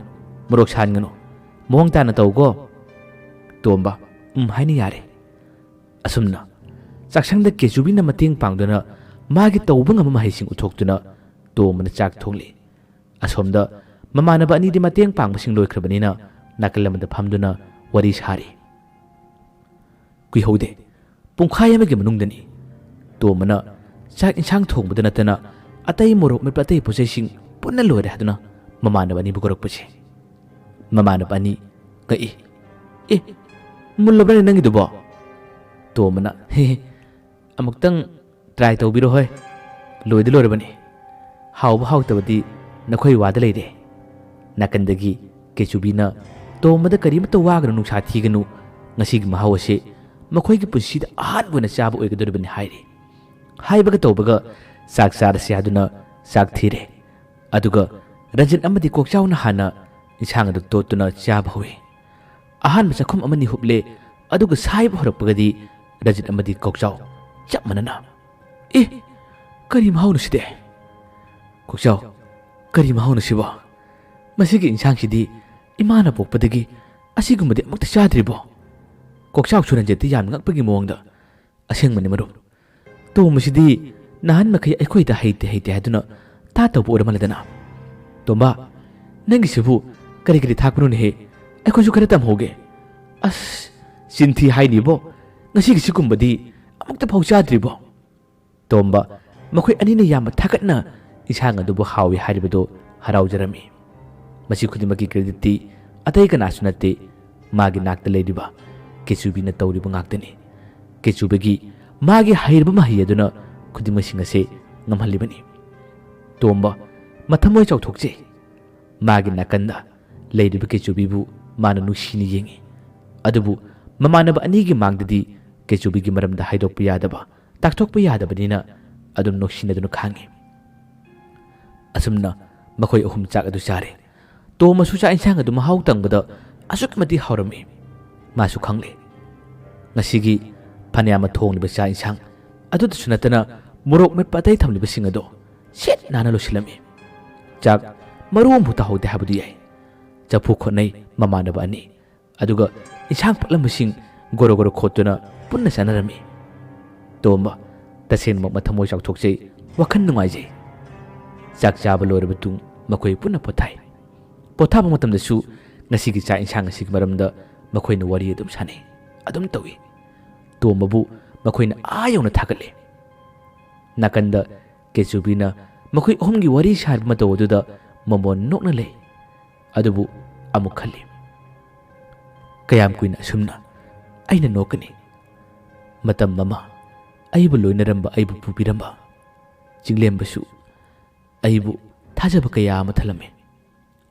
ꯃꯣꯔꯣꯛ ꯁꯥꯍꯟꯒꯅꯨ꯫ ꯃꯑꯣꯡ ꯇꯥꯅ ꯇꯧꯀꯣ꯫" ꯇꯣꯝꯕ, "ꯎꯝ" ꯍꯥꯏꯅ ꯌꯥꯔꯦ꯫ ꯑꯁꯨꯝꯅ ꯆꯥꯛꯁꯪꯗ ꯀꯦꯆꯨꯕꯤꯅ ꯃꯇꯦꯡ ꯄꯥꯡꯗꯨꯅ ꯃꯥꯒꯤ ꯇꯧꯕ ꯉꯝꯕ ꯃꯍꯩꯁꯤꯡ ꯎꯠꯊꯣꯛꯇꯨꯅ ꯇꯣꯝꯕꯅ ꯆꯥꯛ ꯊꯣꯡꯂꯤ꯫ ꯑꯁꯣꯝꯗ ꯃꯃꯥꯟꯅꯕ ꯑꯅꯤꯗꯤ ꯃꯇꯦꯡ ꯄꯥꯡꯕꯁꯤꯡ ꯂꯣꯏꯈ꯭ꯔꯕꯅꯤꯅ ꯅꯥꯀꯜ ꯑꯃꯗ ꯐꯝꯗꯨꯅ ꯋꯥꯔꯤ ꯁꯥꯔꯤ꯫ ꯀꯨꯏꯍꯧꯗꯦ, ꯄꯨꯡꯈꯥꯏ ꯑꯃꯒꯤ ꯃꯅꯨꯡꯗꯅꯤ ꯇꯣꯝꯕꯅ ꯆꯥꯛ ꯏꯟꯁꯥꯡ ꯊꯣꯡꯕꯗ ꯅꯠꯇꯅ ꯑꯇꯩ ꯃꯣꯔꯣꯛ ꯃꯦꯠꯄ ꯑꯇꯩ ꯄꯣꯠꯆꯩꯁꯤꯡ ꯄꯨꯟꯅ ꯂꯣꯏꯔꯦ ꯍꯥꯏꯗꯨꯅ ꯃꯃꯥꯟꯅꯕ ꯑꯅꯤꯕꯨ ꯀꯧꯔꯛꯄꯁꯦ꯫ ꯃꯃꯥꯟꯅꯕ ꯑꯅꯤ ꯉꯛꯏ꯫ "ꯑꯦ, ꯃꯨꯜꯂꯕ꯭ꯔꯅꯦ ꯅꯪꯒꯤꯗꯨꯕꯣ?" ꯇꯣꯝꯕꯅ, "ꯍꯦ ꯍꯦ, ꯑꯃꯨꯛꯇꯪ ꯇ꯭ꯔꯥꯏ ꯇꯧꯕꯤꯔꯣ ꯍꯣꯏ, ꯂꯣꯏꯗꯤ ꯂꯣꯏꯔꯕꯅꯤ꯫ ꯍꯥꯎꯕ ꯍꯥꯎꯇꯕꯗꯤ ꯅꯈꯣꯏ ꯋꯥꯗ ꯂꯩꯔꯦ꯫" ꯅꯥꯀꯟꯗꯒꯤ ꯀꯦꯆꯨꯕꯤꯅ, "ꯇꯣꯝꯕꯗ ꯀꯔꯤꯃꯠꯇ ꯋꯥꯒꯅꯨ, ꯅꯨꯡꯁꯥ ꯊꯤꯒꯅꯨ, ꯉꯁꯤꯒꯤ ꯃꯍꯥꯎ ꯑꯁꯤ ꯃꯈꯣꯏꯒꯤ ꯄꯨꯟꯁꯤꯗ ꯑꯍꯥꯟꯕ ꯑꯣꯏꯅ ꯆꯥꯕ ꯑꯣꯏꯒꯗꯧꯔꯤꯕꯅꯤ" ꯍꯥꯏꯔꯤ꯫ ꯍꯥꯏꯕꯒ ꯇꯧꯕꯒ ꯆꯥꯛ ꯆꯥꯔꯁꯤ ꯍꯥꯏꯗꯨꯅ ꯆꯥꯛ ꯊꯤꯔꯦ꯫ ꯑꯗꯨꯒ ꯔꯟꯖꯤꯠ ꯑꯃꯗꯤ ꯀꯣꯛꯆꯥꯎꯅ ꯍꯥꯟꯅ ꯏꯟꯁꯥꯡ ꯑꯗꯨ ꯇꯣꯠꯇꯨꯅ ꯆꯥꯕ ꯍꯧꯏ꯫ ꯑꯍꯥꯟꯕ ꯆꯥꯛꯈꯨꯝ ꯑꯃꯅꯤ ꯍꯨꯞꯂꯦ, ꯑꯗꯨꯒ ꯁꯥꯏꯕ ꯍꯧꯔꯛꯄꯒꯗꯤ ꯔꯟꯖꯤꯠ ꯑꯃꯗꯤ ꯀꯣꯛꯆꯥꯎ ꯆꯞ ꯃꯥꯟꯅꯅ, "ꯑꯦ, ꯀꯔꯤ ꯃꯍꯥꯎꯅꯣ ꯁꯤꯗꯤ?" "ꯀꯣꯛꯆꯥꯎ, ꯀꯔꯤ ꯃꯍꯥꯎꯅꯣ ꯁꯤꯕꯣ? ꯃꯁꯤꯒꯤ ꯏꯟꯁꯥꯡꯁꯤꯗꯤ ꯏꯃꯥꯅ ꯄꯣꯛꯄꯗꯒꯤ ꯑꯁꯤꯒꯨꯝꯕꯗꯤ ꯑꯃꯨꯛꯇ ꯆꯥꯗ꯭ꯔꯤꯕꯣ?" ꯀꯣꯛꯆꯥꯎ ꯁꯨꯔꯟꯖꯤꯠꯇꯤ ꯌꯥꯝ ꯉꯛꯄꯒꯤ ꯃꯑꯣꯡꯗ, "ꯑꯁꯦꯡꯕꯅꯤ ꯃꯔꯨꯞ, ꯇꯣꯝꯕꯁꯤꯗꯤ ꯅꯍꯥꯟ ꯃꯈꯩ ꯑꯩꯈꯣꯏꯗ ꯍꯩꯇꯦ ꯍꯩꯇꯦ ꯍꯥꯏꯗꯨꯅ ꯇꯥ ꯇꯧꯕ ꯑꯣꯏꯔ ꯃꯥꯜꯂꯦꯗꯅ꯫ ꯇꯣꯝꯕ, ꯅꯪꯒꯤꯁꯤꯕꯨ ꯀꯔꯤ ꯀꯔꯤ ꯊꯥꯛꯄꯅꯣꯅꯦꯍꯦ? ꯑꯩꯈꯣꯏꯁꯨ ꯈꯔ ꯇꯝꯍꯧꯒꯦ꯫ ꯑꯁ, ꯆꯤꯟꯊꯤ ꯍꯥꯏꯅꯤꯕꯣ, ꯉꯁꯤꯒꯤ ꯁꯤꯒꯨꯝꯕꯗꯤ ꯑꯃꯨꯛꯇ ꯐꯥꯎ ꯆꯥꯗ꯭ꯔꯤꯕꯣ?" ꯇꯣꯝꯕ, ꯃꯈꯣꯏ ꯑꯅꯤꯅ ꯌꯥꯝꯅ ꯊꯥꯒꯠꯅ ꯏꯟꯁꯥꯡ ꯑꯗꯨꯕꯨ ꯍꯥꯎꯏ ꯍꯥꯏꯔꯤꯕꯗꯨ ꯍꯔꯥꯎꯖꯔꯝꯃꯤ꯫ ꯃꯁꯤ ꯈꯨꯗꯤꯡꯃꯛꯀꯤ creditꯇꯤ ꯑꯇꯩ ꯀꯅꯥꯁꯨ ꯅꯠꯇꯦ, ꯃꯥꯒꯤ ꯅꯥꯛꯇ ꯂꯩꯔꯤꯕ ꯀꯦꯆꯨꯕꯤꯅ ꯇꯧꯔꯤꯕ ꯉꯥꯛꯇꯅꯤ꯫ ꯀꯦꯆꯨꯕꯤꯒꯤ ꯃꯥꯒꯤ ꯍꯩꯔꯕ ꯃꯍꯩ ꯑꯗꯨꯅ ꯈꯨꯗꯤꯡꯃꯛꯁꯤꯡ ꯑꯁꯦ ꯉꯝꯍꯜꯂꯤꯕꯅꯤ꯫ ꯇꯣꯝꯕ ꯃꯊꯃꯣꯏ ꯆꯥꯎꯊꯣꯛꯆꯩ꯫ ꯃꯥꯒꯤ ꯅꯥꯀꯟꯗ ꯂꯩꯔꯤꯕ ꯀꯦꯆꯨꯕꯤꯕꯨ ꯃꯥꯅ ꯅꯨꯡꯁꯤꯅ ꯌꯦꯡꯏ꯫ ꯑꯗꯨꯕꯨ ꯃꯃꯥꯟꯅꯕ ꯑꯅꯤꯒꯤ ꯃꯥꯡꯗꯗꯤ ꯀꯦꯆꯨꯕꯤꯒꯤ ꯃꯔꯝꯗ ꯍꯥꯏꯗꯣꯛꯄ ꯌꯥꯗꯕ, ꯇꯥꯛꯊꯣꯛꯄ ꯌꯥꯗꯕꯅꯤꯅ ꯑꯗꯨꯝ ꯅꯣꯛꯁꯤꯟꯅꯗꯨꯅ ꯈꯥꯡꯏ꯫ ꯑꯁꯨꯝꯅ ꯃꯈꯣꯏ ꯑꯍꯨꯝ ꯆꯥꯛ ꯑꯗꯨ ꯆꯥꯔꯦ꯫ ꯇꯣꯝꯕꯁꯨ ꯆꯥꯛ ꯏꯟꯁꯥꯡ ꯑꯗꯨ ꯃꯍꯥꯎ ꯇꯪꯕꯗ ꯑꯁꯨꯛꯀꯤ ꯃꯇꯤꯛ ꯍꯥꯎꯔꯝꯃꯤ꯫ ꯃꯥꯁꯨ ꯈꯪꯂꯦ, ꯉꯁꯤꯒꯤ ꯐꯅꯌꯥꯝꯅ ꯊꯣꯡꯂꯤꯕ ꯆꯥꯛ ꯏꯟꯁꯥꯡ ꯑꯗꯨꯗꯁꯨ ꯅꯠꯇꯅ ꯃꯣꯔꯣꯛ ꯃꯦꯠꯄ ꯑꯇꯩ ꯊꯝꯂꯤꯕꯁꯤꯡ ꯑꯗꯨ ꯁꯤꯠ ꯅꯥꯟꯅ ꯂꯣꯏꯁꯤꯜꯂꯝꯃꯤ꯫ ꯆꯥꯛ ꯃꯔꯨ ꯑꯃꯐꯥꯎ ꯇꯥꯍꯧꯗꯦ ꯍꯥꯏꯕꯗꯨ ꯌꯥꯏ꯫ ꯆꯐꯨ ꯈꯣꯠꯅꯩ ꯃꯃꯥꯟꯅꯕ ꯑꯅꯤ꯫ ꯑꯗꯨꯒ ꯏꯟꯁꯥꯡ ꯄꯠꯂꯝꯕꯁꯤꯡ ꯒꯣꯔꯣ ꯒꯣꯔꯣ ꯈꯣꯠꯇꯨꯅ ꯄꯨꯟꯅ ꯆꯥꯅꯔꯝꯃꯤ꯫ ꯇꯣꯝꯕ ꯇꯁꯦꯡꯅꯃꯛ ꯃꯊꯃꯣꯏ ꯆꯥꯎꯊꯣꯛꯆꯩ, ꯋꯥꯈꯜ ꯅꯨꯡꯉꯥꯏꯖꯩ꯫ ꯆꯥꯛ ꯆꯥꯕ ꯂꯣꯏꯔꯕ ꯃꯇꯨꯡ ꯃꯈꯣꯏ ꯄꯨꯟꯅ ꯄꯣꯊꯥꯏ꯫ ꯄꯣꯊꯥꯕ ꯃꯇꯝꯗꯁꯨ ꯉꯁꯤꯒꯤ ꯆꯥꯛ ꯏꯟꯁꯥꯡ ꯑꯁꯤꯒꯤ ꯃꯔꯝꯗ ꯃꯈꯣꯏꯅ ꯋꯥꯔꯤ ꯑꯗꯨꯝ ꯁꯥꯟꯅꯩ, ꯑꯗꯨꯝ ꯇꯧꯏ꯫ ꯇꯣꯝꯕꯕꯨ ꯃꯈꯣꯏꯅ ꯑꯥ ꯌꯧꯅ ꯊꯥꯒꯠꯂꯦ꯫ ꯅꯥꯀꯟꯗ ꯀꯦꯆꯨꯕꯤꯅ ꯃꯈꯣꯏ ꯑꯍꯨꯝꯒꯤ ꯋꯥꯔꯤ ꯁꯥꯔꯤꯕ ꯃꯇꯧ ꯑꯗꯨꯗ ꯃꯃꯣꯟ ꯅꯣꯛꯅ ꯂꯩ꯫ ꯑꯗꯨꯕꯨ ꯑꯃꯨꯛ ꯈꯜꯂꯤ, "ꯀꯌꯥꯝ ꯀꯨꯏꯅ ꯑꯁꯨꯝꯅ ꯑꯩꯅ ꯅꯣꯛꯀꯅꯤ? ꯃꯇꯝ ꯑꯃ ꯑꯩꯕꯨ ꯂꯣꯏꯅꯔꯝꯕ, ꯑꯩꯕꯨ ꯄꯨꯕꯤꯔꯝꯕ ꯆꯤꯡꯂꯦꯝꯕꯁꯨ ꯑꯩꯕꯨ ꯊꯥꯖꯕ ꯀꯌꯥ ꯑꯃ ꯊꯜꯂꯝꯃꯤ꯫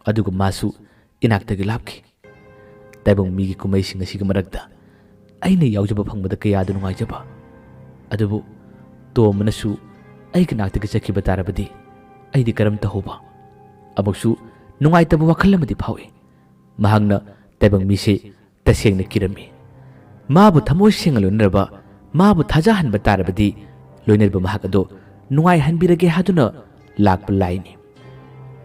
ꯑꯗꯨꯒ ꯃꯥꯁꯨ ꯏꯅꯥꯛꯇꯒꯤ ꯂꯥꯞꯈꯤ꯫ ꯇꯥꯏꯕꯪ ꯃꯤꯒꯤ ꯀꯨꯝꯍꯩꯁꯤꯡ ꯑꯁꯤꯒꯤ ꯃꯔꯛꯇ ꯑꯩꯅ ꯌꯥꯎꯖꯕ ꯐꯪꯕꯗ ꯀꯌꯥꯗ ꯅꯨꯡꯉꯥꯏꯖꯕ꯫ ꯑꯗꯨꯕꯨ ꯇꯣꯝꯕꯅꯁꯨ ꯑꯩꯒꯤ ꯅꯥꯛꯇꯒꯤ ꯆꯠꯈꯤꯕ ꯇꯥꯔꯕꯗꯤ ꯑꯩꯗꯤ ꯀꯔꯝ ꯇꯧꯍꯧꯕ?" ꯑꯃꯨꯛꯁꯨ ꯅꯨꯡꯉꯥꯏꯇꯕ ꯋꯥꯈꯜ ꯑꯃꯗꯤ ꯐꯥꯎꯏ꯫ ꯃꯍꯥꯛꯅ ꯇꯥꯏꯕꯪ ꯃꯤꯁꯦ ꯇꯁꯦꯡꯅ ꯀꯤꯔꯝꯃꯤ꯫ ꯃꯥꯕꯨ ꯊꯃꯣꯏ ꯁꯦꯡꯅ ꯂꯣꯏꯅꯔꯕ, ꯃꯥꯕꯨ ꯊꯥꯖꯍꯟꯕ ꯇꯥꯔꯕꯗꯤ ꯂꯣꯏꯅꯔꯤꯕ ꯃꯍꯥꯛ ꯑꯗꯨ ꯅꯨꯡꯉꯥꯏꯍꯟꯕꯤꯔꯒꯦ ꯍꯥꯏꯗꯨꯅ ꯂꯥꯛꯄ ꯂꯥꯏꯅꯤ꯫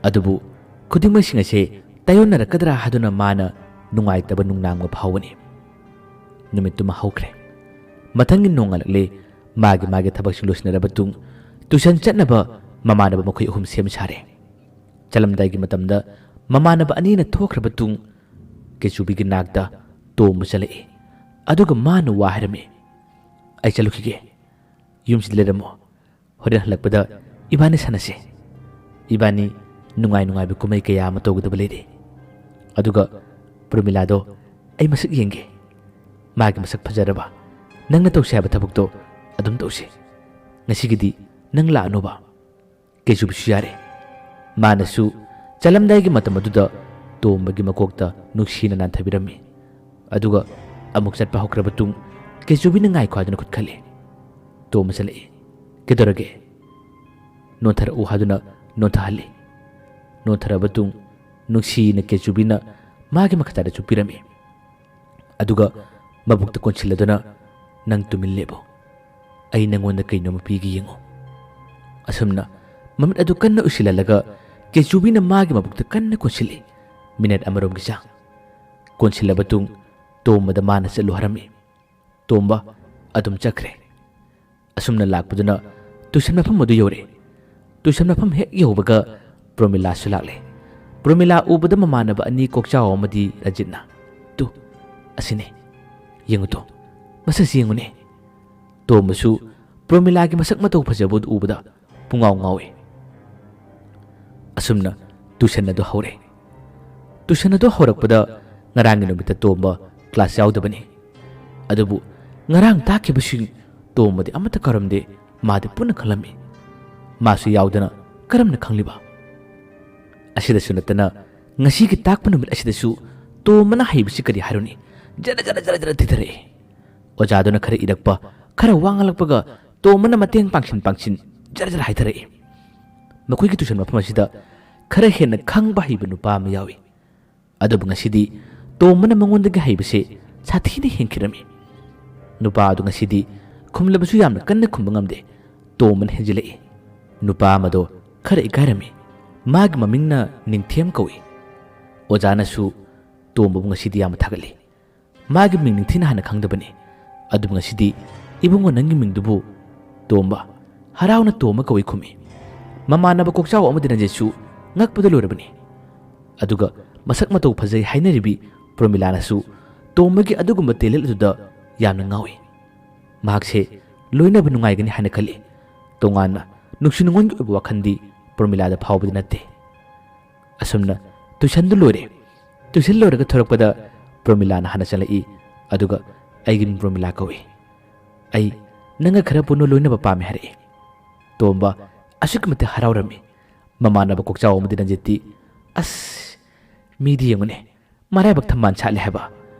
ꯑꯗꯨꯕꯨ ꯈꯨꯗꯤꯡꯃꯛꯁꯤꯡ ꯑꯁꯦ ꯇꯥꯏꯌꯣꯟꯅꯔꯛꯀꯗ꯭ꯔꯥ ꯍꯥꯏꯗꯨꯅ ꯃꯥꯅ ꯅꯨꯡꯉꯥꯏꯇꯕ ꯅꯨꯡꯅꯥꯡꯕ ꯐꯥꯎꯕꯅꯤ꯫ ꯅꯨꯃꯤꯠꯇꯨꯃ ꯍꯧꯈ꯭ꯔꯦ꯫ ꯃꯊꯪꯒꯤ ꯅꯣꯡꯉꯥꯜꯂꯛꯂꯦ꯫ ꯃꯥꯒꯤ ꯃꯥꯒꯤ ꯊꯕꯛꯁꯤꯡ ꯂꯣꯏꯁꯤꯟꯅꯔꯕ ꯃꯇꯨꯡ tuition ꯆꯠꯅꯕ ꯃꯃꯥꯟꯅꯕ ꯃꯈꯣꯏ ꯑꯍꯨꯝ ꯁꯦꯝ ꯁꯥꯔꯦ꯫ ꯆꯠꯂꯝꯗꯥꯏꯒꯤ ꯃꯇꯝꯗ ꯃꯃꯥꯟꯅꯕ ꯑꯅꯤꯅ ꯊꯣꯛꯈ꯭ꯔꯕ ꯃꯇꯨꯡ ꯀꯦꯆꯨꯕꯤꯒꯤ ꯅꯥꯛꯇ ꯇꯣꯝꯕ ꯆꯠꯂꯛꯏ꯫ ꯑꯗꯨꯒ ꯃꯥꯅ ꯋꯥ ꯍꯥꯏꯔꯝꯃꯤ, "ꯑꯩ ꯆꯠꯂꯨꯈꯤꯒꯦ꯫ ꯌꯨꯝꯁꯤꯗ ꯂꯩꯔꯝꯃꯣ꯫ ꯍꯣꯔꯦꯟ ꯍꯜꯂꯛꯄꯗ ꯏꯕꯥꯅꯤ ꯁꯥꯟꯅꯁꯦ꯫ ꯏꯕꯥꯅꯤ ꯅꯨꯡꯉꯥꯏ ꯅꯨꯡꯉꯥꯏꯕ ꯀꯨꯝꯍꯩ ꯀꯌꯥ ꯑꯃ ꯇꯧꯒꯗꯕ ꯂꯩꯔꯦ꯫ ꯑꯗꯨꯒ ꯄ꯭ꯔꯃꯤꯂꯥꯗꯣ ꯑꯩ ꯃꯁꯛ ꯌꯦꯡꯒꯦ꯫ ꯃꯥꯒꯤ ꯃꯁꯛ ꯐꯖꯔꯕ꯫ ꯅꯪꯅ ꯇꯧꯁꯦ ꯍꯥꯏꯕ ꯊꯕꯛꯇꯣ ꯑꯗꯨꯝ ꯇꯧꯁꯦ꯫ ꯉꯁꯤꯒꯤꯗꯤ ꯅꯪ ꯂꯥꯛꯑꯅꯣꯕ꯫" ꯀꯦꯆꯨꯕꯤꯁꯨ ꯌꯥꯔꯦ꯫ ꯃꯥꯅꯁꯨ ꯆꯠꯂꯝꯗꯥꯏꯒꯤ ꯃꯇꯝ ꯑꯗꯨꯗ ꯇꯣꯝꯕꯒꯤ ꯃꯀꯣꯛꯇ ꯅꯨꯡꯁꯤꯅ ꯅꯥꯟꯊꯕꯤꯔꯝꯃꯤ꯫ ꯑꯗꯨꯒ ꯑꯃꯨꯛ ꯆꯠꯄ ꯍꯧꯈ꯭ꯔꯕ ꯃꯇꯨꯡ ꯀꯦꯆꯨꯕꯤꯅ ꯉꯥꯏꯈꯣ ꯍꯥꯏꯗꯨꯅ ꯈꯨꯠ ꯈꯜꯂꯤ꯫ ꯇꯣꯝꯕ ꯆꯠꯂꯛꯏ꯫ "ꯀꯩꯗꯧꯔꯒꯦ?" "ꯅꯣꯟꯊꯔꯛꯎ" ꯍꯥꯏꯗꯨꯅ ꯅꯣꯟꯊꯍꯜꯂꯤ꯫ ꯅꯣꯟꯊꯔꯕ ꯃꯇꯨꯡ ꯅꯨꯡꯁꯤꯅ ꯀꯦꯆꯨꯕꯤꯅ ꯃꯥꯒꯤ ꯃꯈꯥꯗ ꯆꯨꯞꯄꯤꯔꯝꯃꯤ꯫ ꯑꯗꯨꯒ ꯃꯕꯨꯛꯇ ꯀꯣꯟꯁꯤꯜꯂꯗꯨꯅ, "ꯅꯪ ꯇꯨꯃꯤꯟ ꯂꯦꯞꯄꯨ꯫ ꯑꯩ ꯅꯪꯉꯣꯟꯗ ꯀꯩꯅꯣꯝꯃ ꯄꯤꯒꯦ ꯌꯦꯡꯉꯨ꯫" ꯑꯁꯨꯝꯅ ꯃꯃꯤꯠ ꯑꯗꯨ ꯀꯟꯅ ꯎꯏꯁꯤꯜꯍꯜꯂꯒ ꯀꯦꯆꯨꯕꯤꯅ ꯃꯥꯒꯤ ꯃꯕꯨꯛꯇ ꯀꯟꯅ ꯀꯣꯟꯁꯤꯜꯂꯤ꯫ ꯃꯤꯅꯠ ꯑꯃꯔꯣꯝꯒꯤ ꯆꯥꯡ꯫ ꯀꯣꯟꯁꯤꯜꯂꯕ ꯃꯇꯨꯡ ꯇꯣꯝꯕꯗ ꯃꯥꯅ ꯆꯠꯂꯨ ꯍꯥꯏꯔꯝꯃꯤ꯫ ꯇꯣꯝꯕ ꯑꯗꯨꯝ ꯆꯠꯈ꯭ꯔꯦ꯫ ꯑꯁꯨꯝꯅ ꯂꯥꯛꯄꯗꯨꯅ tuition ꯃꯐꯝ ꯑꯗꯨ ꯌꯧꯔꯦ꯫ Tuition ꯃꯐꯝ ꯍꯦꯛ ꯌꯧꯕꯒ ꯄ꯭ꯔꯣꯃꯤꯂꯥꯁꯨ ꯂꯥꯛꯂꯦ꯫ ꯄ꯭ꯔꯣꯃꯤꯂꯥ ꯎꯕꯗ ꯃꯃꯥꯟꯅꯕ ꯑꯅꯤ ꯀꯣꯛꯆꯥꯎ ꯑꯃꯗꯤ ꯔꯟꯖꯤꯠꯅ, "ꯇꯨ, ꯑꯁꯤꯅꯤ꯫ ꯌꯦꯡꯉꯨ ꯇꯨ, ꯃꯁꯛꯁꯤ ꯌꯦꯡꯉꯨꯅꯦ꯫" ꯇꯣꯝꯕꯁꯨ ꯄ꯭ꯔꯣꯃꯤꯂꯥꯒꯤ ꯃꯁꯛ ꯃꯇꯧ ꯐꯖꯕ ꯑꯗꯨ ꯎꯕꯗ ꯄꯨꯡꯉꯥꯎ ꯉꯥꯎꯏ꯫ ꯑꯁꯨꯝꯅ tuition ꯑꯗꯨ ꯍꯧꯔꯦ꯫ Tuition ꯑꯗꯨ ꯍꯧꯔꯛꯄꯗ ꯉꯔꯥꯡꯒꯤ ꯅꯨꯃꯤꯠꯇ ꯇꯣꯝꯕ class ꯌꯥꯎꯗꯕꯅꯤ꯫ ꯑꯗꯨꯕꯨ ꯉꯔꯥꯡ ꯇꯥꯛꯈꯤꯕꯁꯤꯡ ꯇꯣꯝꯕꯗꯤ ꯑꯃꯠꯇ ꯀꯥꯎꯔꯝꯗꯦ꯫ ꯃꯥꯗꯤ ꯄꯨꯟꯅ ꯈꯪꯂꯝꯃꯤ꯫ ꯃꯥꯁꯨ ꯌꯥꯎꯗꯅ ꯀꯔꯝꯅ ꯈꯪꯂꯤꯕ? ꯑꯁꯤꯗꯁꯨ ꯅꯠꯇꯅ ꯉꯁꯤꯒꯤ ꯇꯥꯛꯄ ꯅꯨꯃꯤꯠ ꯑꯁꯤꯗꯁꯨ ꯇꯣꯝꯕꯅ ꯍꯩꯕꯁꯤ ꯀꯔꯤ ꯍꯥꯏꯔꯨꯅꯤ? ꯖꯔ ꯖꯔ ꯖꯔ ꯖꯔ ꯊꯤꯊꯔꯛꯏ꯫ ꯑꯣꯖꯥꯗꯨꯅ ꯈꯔ ꯏꯔꯛꯄ, ꯈꯔ ꯋꯥ ꯉꯥꯡꯂꯛꯄꯒ ꯇꯣꯝꯕꯅ ꯃꯇꯦꯡ ꯄꯥꯡꯁꯤꯟ ꯄꯥꯡꯁꯤꯟ ꯖꯔ ꯖꯔ ꯍꯥꯏꯊꯔꯛꯏ꯫ ꯃꯈꯣꯏꯒꯤ tuition ꯃꯐꯝ ꯑꯁꯤꯗ ꯈꯔ ꯍꯦꯟꯅ ꯈꯪꯕ ꯍꯩꯕ ꯅꯨꯄꯥ ꯑꯃ ꯌꯥꯎꯏ꯫ ꯑꯗꯨꯕꯨ ꯉꯁꯤꯗꯤ ꯇꯣꯝꯕꯅ ꯃꯉꯣꯟꯗꯒꯤ ꯍꯩꯕꯁꯦ ꯁꯥꯊꯤꯅ ꯍꯦꯟꯈꯤꯔꯝꯃꯤ꯫ ꯅꯨꯄꯥ ꯑꯗꯨ ꯉꯁꯤꯗꯤ ꯈꯨꯝꯂꯕꯁꯨ ꯌꯥꯝꯅ ꯀꯟꯅ ꯈꯨꯝꯕ ꯉꯝꯗꯦ꯫ ꯇꯣꯝꯕꯅ ꯍꯦꯟꯖꯤꯜꯂꯛꯏ꯫ ꯅꯨꯄꯥ ꯑꯃꯗꯣ ꯈꯔ ꯏꯀꯥꯏꯔꯝꯃꯤ꯫ ꯃꯥꯒꯤ ꯃꯃꯤꯡꯅ ꯅꯤꯡꯊꯦꯝ ꯀꯧꯏ꯫ ꯑꯣꯖꯥꯅꯁꯨ ꯇꯣꯝꯕꯕꯨ ꯉꯁꯤꯗꯤ ꯌꯥꯝꯅ ꯊꯥꯒꯠꯂꯤ꯫ ꯃꯥꯒꯤ ꯃꯤꯡ ꯅꯤꯡꯊꯤꯅ ꯍꯥꯟꯅ ꯈꯪꯗꯕꯅꯤ꯫ ꯑꯗꯨꯕꯨ ꯉꯁꯤꯗꯤ, "ꯏꯕꯨꯡꯉꯣ, ꯅꯪꯒꯤ ꯃꯤꯡꯗꯨꯕꯨ?" "ꯇꯣꯝꯕ, ꯍꯔꯥꯎꯅ ꯇꯣꯝꯕ ꯀꯧꯏ" ꯈꯨꯝꯃꯤ꯫ ꯃꯃꯥꯟꯅꯕ ꯀꯣꯛꯆꯥꯎ ꯑꯃꯗꯤ ꯔꯟꯖꯤꯠꯁꯨ ꯉꯛꯄꯗ ꯂꯣꯏꯔꯕꯅꯤ꯫ ꯑꯗꯨꯒ ꯃꯁꯛ ꯃꯇꯧ ꯐꯖꯩ ꯍꯥꯏꯅꯔꯤꯕꯤ ꯄ꯭ꯔꯣꯃꯤꯂꯥꯅꯁꯨ ꯇꯣꯝꯕꯒꯤ ꯑꯗꯨꯒꯨꯝꯕ talent ꯑꯗꯨꯗ ꯌꯥꯝꯅ ꯉꯥꯎꯏ꯫ ꯃꯍꯥꯛꯁꯦ ꯂꯣꯏꯅꯕ ꯅꯨꯡꯉꯥꯏꯒꯅꯤ ꯍꯥꯏꯅ ꯈꯜꯂꯤ꯫ ꯇꯣꯉꯥꯟꯅ ꯅꯨꯡꯁꯤ ꯅꯨꯡꯉꯣꯟꯒꯤ ꯑꯣꯏꯕ ꯋꯥꯈꯜꯗꯤ ꯄ꯭ꯔꯣꯃꯤꯂꯥꯗ ꯐꯥꯎꯕꯗꯤ ꯅꯠꯇꯦ꯫ ꯑꯁꯨꯝꯅ tuitionꯗꯨ ꯂꯣꯏꯔꯦ꯫ Tuition ꯂꯣꯏꯔꯒ ꯊꯣꯔꯛꯄꯗ ꯄ꯭ꯔꯣꯃꯤꯂꯥꯅ ꯍꯥꯟꯅ ꯆꯪꯂꯛꯏ꯫ ꯑꯗꯨꯒ "ꯑꯩꯒꯤ ꯃꯤꯡ ꯄ꯭ꯔꯣꯃꯤꯂꯥ ꯀꯧꯏ꯫ ꯑꯩ ꯅꯪꯒ ꯈꯔ ꯄꯨꯟꯅ ꯂꯣꯏꯅꯕ ꯄꯥꯝꯃꯤ" ꯍꯥꯏꯔꯛꯏ꯫ ꯇꯣꯝꯕ ꯑꯁꯨꯛꯀꯤ ꯃꯇꯤꯛ ꯍꯔꯥꯎꯔꯝꯃꯤ꯫ ꯃꯃꯥꯟꯅꯕ ꯀꯣꯛꯆꯥꯎ ꯑꯃꯗꯤ ꯔꯟꯖꯤꯠꯇꯤ, "ꯑꯁ, ꯃꯤꯗꯤ ꯌꯦꯡꯉꯨꯅꯦ, ꯃꯔꯥꯏꯕꯛ ꯊꯝꯕꯥꯜ ꯁꯥꯠꯂꯦ ꯍꯥꯏꯕ꯫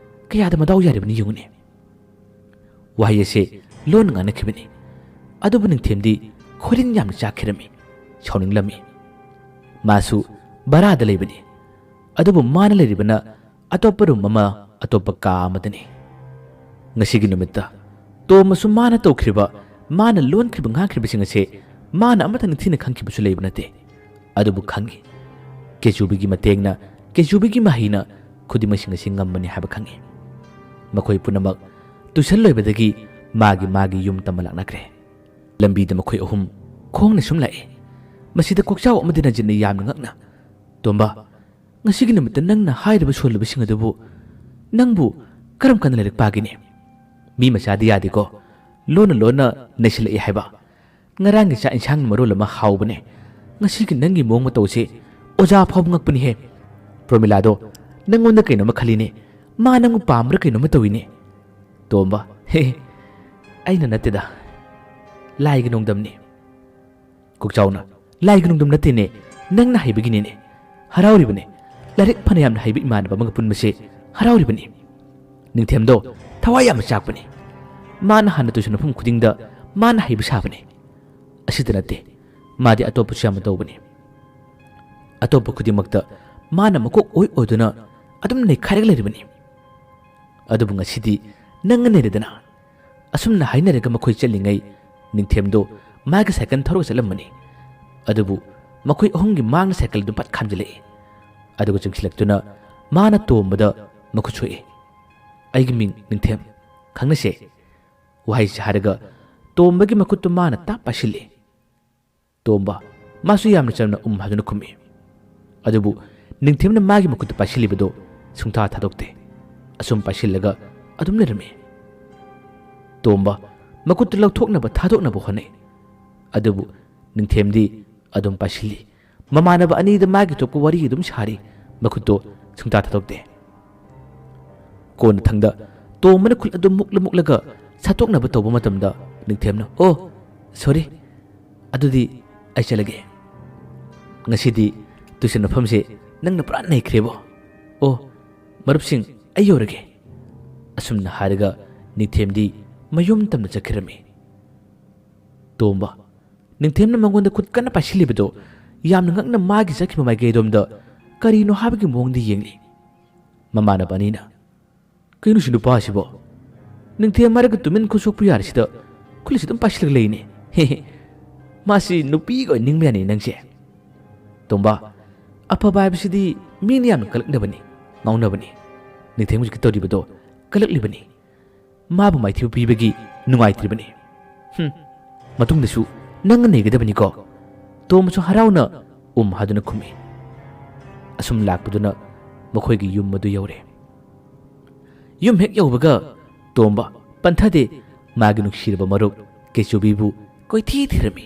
ꯀꯌꯥꯗ ꯃꯗꯥꯎ ꯌꯥꯔꯤꯕꯅꯤ ꯌꯦꯡꯉꯨꯅꯦ"꯫ ꯋꯥꯍꯩ ꯑꯁꯦ ꯂꯣꯟ ꯉꯥꯡꯅꯈꯤꯕꯅꯤ꯫ ꯑꯗꯨꯕꯨ ꯅꯤꯡꯊꯦꯝꯗꯤ ꯈꯣꯏꯔꯤꯟ ꯌꯥꯝꯅ ꯆꯥꯛꯈꯤꯔꯝꯃꯤ, ꯁꯥꯎꯅꯤꯡꯂꯝꯃꯤ꯫ ꯃꯥꯁꯨ ꯚꯔꯥꯗ ꯂꯩꯕꯅꯤ꯫ ꯑꯗꯨꯕꯨ ꯃꯥꯅ ꯂꯩꯔꯤꯕꯅ ꯑꯇꯣꯞꯄ room ꯑꯃ, ꯑꯇꯣꯞꯄ ꯀꯥ ꯑꯃꯗꯅꯤ꯫ ꯉꯁꯤꯒꯤ ꯅꯨꯃꯤꯠꯇ ꯇꯣꯝꯕꯁꯨ ꯃꯥꯅ ꯇꯧꯈ꯭ꯔꯤꯕ, ꯃꯥꯅ ꯂꯣꯟꯈ꯭ꯔꯤꯕ ꯉꯥꯡꯈ꯭ꯔꯤꯕꯁꯤꯡ ꯑꯁꯦ ꯃꯥꯅ ꯑꯃꯠꯇ ꯅꯤꯡꯊꯤꯅ ꯈꯪꯈꯤꯕꯁꯨ ꯂꯩꯕ ꯅꯠꯇꯦ꯫ ꯑꯗꯨꯕꯨ ꯈꯪꯏ, ꯀꯦꯆꯨꯕꯤꯒꯤ ꯃꯇꯦꯡꯅ, ꯀꯦꯆꯨꯕꯤꯒꯤ ꯃꯍꯩꯅ ꯈꯨꯗꯤꯡꯃꯛꯁꯤꯡ ꯑꯁꯤ ꯉꯝꯕꯅꯤ ꯍꯥꯏꯕ ꯈꯪꯏ꯫ ꯃꯈꯣꯏ ꯄꯨꯝꯅꯃꯛ tuition ꯂꯣꯏꯕꯗꯒꯤ ꯃꯥꯒꯤ ꯃꯥꯒꯤ ꯌꯨꯝ ꯇꯝꯕ ꯂꯥꯛꯅꯈ꯭ꯔꯦ꯫ ꯂꯝꯕꯤꯗ ꯃꯈꯣꯏ ꯑꯍꯨꯝ ꯈꯣꯡꯅ ꯁꯨꯝ ꯂꯥꯛꯏ꯫ ꯃꯁꯤꯗ ꯀꯣꯛꯆꯥꯎ ꯑꯃꯗꯤ ꯔꯟꯖꯤꯠꯅ ꯌꯥꯝꯅ ꯉꯛꯅ, "ꯇꯣꯝꯕ, ꯉꯁꯤꯒꯤ ꯅꯨꯃꯤꯠꯇ ꯅꯪꯅ ꯍꯥꯏꯔꯤꯕ ꯁꯣꯜꯂꯤꯕꯁꯤꯡ ꯑꯗꯨꯕꯨ ꯅꯪꯕꯨ ꯀꯔꯝ ꯀꯥꯟꯗ ꯂꯥꯏꯔꯤꯛ ꯄꯥꯒꯅꯤ? ꯃꯤ ꯃꯆꯥꯗꯤ ꯌꯥꯗꯦꯀꯣ, ꯂꯣꯟꯅ ꯂꯣꯟꯅ ꯅꯩꯁꯤꯜꯂꯛꯏ ꯍꯥꯏꯕ꯫ ꯉꯔꯥꯡꯒꯤ ꯆꯥꯛ ꯏꯟꯁꯥꯡꯅ ꯃꯔꯣꯜ ꯑꯃ ꯍꯥꯎꯕꯅꯦ, ꯉꯁꯤꯒꯤ ꯅꯪꯒꯤ ꯃꯑꯣꯡ ꯃꯇꯧꯁꯦ ꯑꯣꯖꯥ ꯐꯥꯎꯕ ꯉꯛꯄꯅꯤꯍꯦ꯫ ꯄ꯭ꯔꯣꯃꯤꯂꯥꯗꯣ ꯅꯪꯉꯣꯟꯗ ꯀꯩꯅꯣꯝꯃ ꯈꯜꯂꯤꯅꯦ, ꯃꯥ ꯅꯪꯕꯨ ꯄꯥꯝꯕ꯭ꯔꯥ ꯀꯩꯅꯣꯝꯃ ꯇꯧꯏꯅꯦ"꯫ ꯇꯣꯝꯕ, "ꯍꯦ, ꯑꯩꯅ ꯅꯠꯇꯦꯗ, ꯂꯥꯏꯒꯤ ꯅꯣꯡꯗꯝꯅꯤ"꯫ ꯀꯣꯛꯆꯥꯎꯅ, "ꯂꯥꯏꯒꯤ ꯅꯣꯡꯗꯝ ꯅꯠꯇꯦꯅꯦ, ꯅꯪꯅ ꯍꯩꯕꯒꯤꯅꯤꯅꯦ꯫ ꯍꯔꯥꯎꯔꯤꯕꯅꯦ꯫ ꯂꯥꯏꯔꯤꯛ ꯐꯅ ꯌꯥꯝꯅ ꯍꯩꯕ ꯏꯃꯥꯟꯅꯕ ꯑꯃꯒ ꯄꯨꯟꯕꯁꯦ ꯍꯔꯥꯎꯔꯤꯕꯅꯤ"꯫ ꯅꯤꯡꯊꯦꯝꯗꯣ ꯊꯋꯥꯏ ꯌꯥꯝꯅ ꯆꯥꯛꯄꯅꯤ꯫ ꯃꯥꯅ ꯍꯥꯟꯅ tuition ꯃꯐꯝ ꯈꯨꯗꯤꯡꯗ ꯃꯥꯅ ꯍꯩꯕ ꯁꯥꯕꯅꯤ꯫ ꯑꯁꯤꯇ ꯅꯠꯇꯦ, ꯃꯥꯗꯤ ꯑꯇꯣꯞꯄꯁꯨ ꯌꯥꯝꯅ ꯇꯧꯕꯅꯤ꯫ ꯑꯇꯣꯞꯄ ꯈꯨꯗꯤꯡꯃꯛꯇ ꯃꯥꯅ ꯃꯀꯣꯛ ꯑꯣꯏ ꯑꯣꯏꯗꯨꯅ ꯑꯗꯨꯝ ꯅꯩꯈꯥꯏꯔꯒ ꯂꯩꯔꯤꯕꯅꯤ꯫ ꯑꯗꯨꯕꯨ ꯉꯁꯤꯗꯤ ꯅꯪꯅ ꯅꯩꯔꯦꯗꯅ꯫ ꯑꯁꯨꯝꯅ ꯍꯥꯏꯅꯔꯒ ꯃꯈꯣꯏ ꯆꯠꯂꯤꯉꯩ, ꯅꯤꯡꯊꯦꯝꯗꯣ ꯃꯥꯒꯤ cycle ꯊꯧꯔꯒ ꯆꯠꯂꯝꯕꯅꯤ꯫ ꯑꯗꯨꯕꯨ ꯃꯈꯣꯏ ꯑꯍꯨꯝꯒꯤ ꯃꯥꯡꯗ cycle ꯑꯗꯨ ꯄꯠ ꯈꯥꯝꯖꯤꯜꯂꯛꯏ꯫ ꯑꯗꯨꯒ ꯆꯪꯁꯤꯜꯂꯛꯇꯨꯅ ꯃꯥꯅ ꯇꯣꯝꯕꯗ ꯃꯈꯨꯠ ꯁꯣꯛꯏ꯫ "ꯑꯩꯒꯤ ꯃꯤꯡ ꯅꯤꯡꯊꯦꯝ, ꯈꯪꯅꯁꯦ?" ꯋꯥꯍꯩꯁꯤ ꯍꯥꯏꯔꯒ ꯇꯣꯝꯕꯒꯤ ꯃꯈꯨꯠꯇꯨ ꯃꯥꯅ ꯇꯥꯞ ꯄꯥꯏꯁꯤꯜꯂꯤ꯫ ꯇꯣꯝꯕ, ꯃꯥꯁꯨ ꯌꯥꯝꯅ ꯆꯝꯅ "ꯎꯝ" ꯍꯥꯏꯗꯨꯅ ꯈꯨꯝꯃꯤ꯫ ꯑꯗꯨꯕꯨ ꯅꯤꯡꯊꯦꯝꯅ ꯃꯥꯒꯤ ꯃꯈꯨꯠꯇ ꯄꯥꯏꯁꯤꯜꯂꯤꯕꯗꯨ ꯁꯨꯡꯊꯥ ꯊꯥꯗꯣꯛꯇꯦ꯫ ꯑꯁꯨꯝ ꯄꯥꯏꯁꯤꯜꯂꯒ ꯑꯗꯨꯝ ꯂꯩꯔꯝꯃꯤ꯫ ꯇꯣꯝꯕ ꯃꯈꯨꯠꯇꯨ ꯂꯧꯊꯣꯛꯅꯕ ꯊꯥꯗꯣꯛꯅꯕ ꯍꯣꯠꯅꯩ꯫ ꯑꯗꯨꯕꯨ ꯅꯤꯡꯊꯦꯝꯗꯤ ꯑꯗꯨꯝ ꯄꯥꯏꯁꯤꯜꯂꯤ꯫ ꯃꯃꯥꯟꯅꯕ ꯑꯅꯤꯗ ꯃꯥꯒꯤ ꯊꯣꯛꯄ ꯋꯥꯔꯤ ꯑꯗꯨꯝ ꯁꯥꯔꯤ, ꯃꯈꯨꯠꯇꯣ ꯁꯨꯡꯊꯥ ꯊꯥꯗꯣꯛꯇꯦ꯫ ꯀꯣꯟꯅꯊꯪꯗ ꯇꯣꯝꯕꯅ ꯈꯨꯠ ꯑꯗꯨ ꯃꯨꯛꯂ ꯃꯨꯛꯂꯒ ꯁꯠꯇꯣꯛꯅꯕ ꯇꯧꯕ ꯃꯇꯝꯗ ꯅꯤꯡꯊꯦꯝꯅ, "ꯑꯣ, ꯁꯣꯔꯤ, ꯑꯗꯨꯗꯤ ꯑꯩ ꯆꯠꯂꯒꯦ꯫ ꯉꯁꯤꯗꯤ ꯇꯨꯏꯁꯟ ꯃꯐꯝꯁꯦ ꯅꯪꯅ ꯄꯨꯔꯥ ꯅꯩꯈ꯭ꯔꯦꯕꯣ꯫ ꯑꯣ, ꯃꯔꯨꯞꯁꯤꯡ, ꯑꯩ ꯌꯧꯔꯒꯦ"꯫ ꯑꯁꯨꯝꯅ ꯍꯥꯏꯔꯒ ꯅꯤꯡꯊꯦꯝꯗꯤ ꯃꯌꯨꯝ ꯇꯝꯅ ꯆꯠꯈꯤꯔꯝꯃꯤ꯫ ꯇꯣꯝꯕ, ꯅꯤꯡꯊꯦꯝꯅ ꯃꯉꯣꯟꯗ ꯈꯨꯠ ꯀꯟꯅ ꯄꯥꯏꯁꯤꯜꯂꯤꯕꯗꯣ ꯌꯥꯝꯅ ꯉꯛꯅ ꯃꯥꯒꯤ ꯆꯠꯈꯤꯕ ꯃꯥꯏꯀꯩ ꯑꯗꯣꯝꯗ ꯀꯔꯤꯅꯣ ꯍꯥꯏꯕꯒꯤ ꯃꯑꯣꯡꯗ ꯌꯦꯡꯂꯤ꯫ ꯃꯃꯥꯟꯅꯕ ꯑꯅꯤꯅ, "ꯀꯩꯅꯣ ꯁꯤ ꯅꯨꯄꯥꯁꯤꯕꯣ? ꯅꯤꯡꯊꯦꯝ ꯍꯥꯏꯔꯒ ꯇꯨꯃꯤꯟ ꯈꯨꯠ ꯁꯣꯛꯄ ꯌꯥꯔꯤꯁꯤꯗ ꯈꯨꯠꯂꯤꯁꯤ ꯑꯗꯨꯝ ꯄꯥꯏꯁꯤꯜꯂꯒ ꯂꯩꯅꯦ꯫ ꯍꯦ ꯍꯦ, ꯃꯥꯁꯤ ꯅꯨꯄꯤꯒ ꯑꯣꯏꯅ ꯅꯤꯡꯕ ꯌꯥꯅꯤ ꯅꯪꯁꯦ꯫ ꯇꯣꯝꯕ, ꯑꯐꯕ ꯍꯥꯏꯕꯁꯤꯗꯤ ꯃꯤꯅ ꯌꯥꯝꯅ ꯀꯜꯂꯛꯅꯕꯅꯤ, ꯉꯥꯎꯅꯕꯅꯤ꯫ ꯅꯤꯡꯊꯦꯝ ꯍꯧꯖꯤꯛꯀꯤ ꯇꯧꯔꯤꯕꯗꯣ ꯀꯜꯂꯛꯂꯤꯕꯅꯤ꯫ ꯃꯥꯕꯨ ꯃꯥꯏꯊꯤꯕ ꯄꯤꯕꯒꯤ ꯅꯨꯡꯉꯥꯏꯇ꯭ꯔꯤꯕꯅꯤ꯫ ꯍꯨꯝ"꯫ ꯃꯇꯨꯡꯗꯁꯨ ꯅꯪꯅ ꯅꯩꯒꯗꯕꯅꯤꯀꯣ꯫ ꯇꯣꯝꯕꯁꯨ ꯍꯔꯥꯎꯅ "ꯎꯝ" ꯍꯥꯏꯗꯨꯅ ꯈꯨꯝꯃꯤ꯫ ꯑꯁꯨꯝ ꯂꯥꯛꯄꯗꯨꯅ ꯃꯈꯣꯏꯒꯤ ꯌꯨꯝ ꯑꯗꯨ ꯌꯧꯔꯦ꯫ ꯌꯨꯝ ꯍꯦꯛ ꯌꯧꯕꯒ ꯇꯣꯝꯕ ꯄꯟꯊꯗꯦ ꯃꯥꯒꯤ ꯅꯨꯡꯁꯤꯔꯕ ꯃꯔꯨꯞ ꯀꯦꯆꯨꯕꯤꯕꯨ ꯀꯣꯏꯊꯤ ꯊꯤꯔꯝꯃꯤ꯫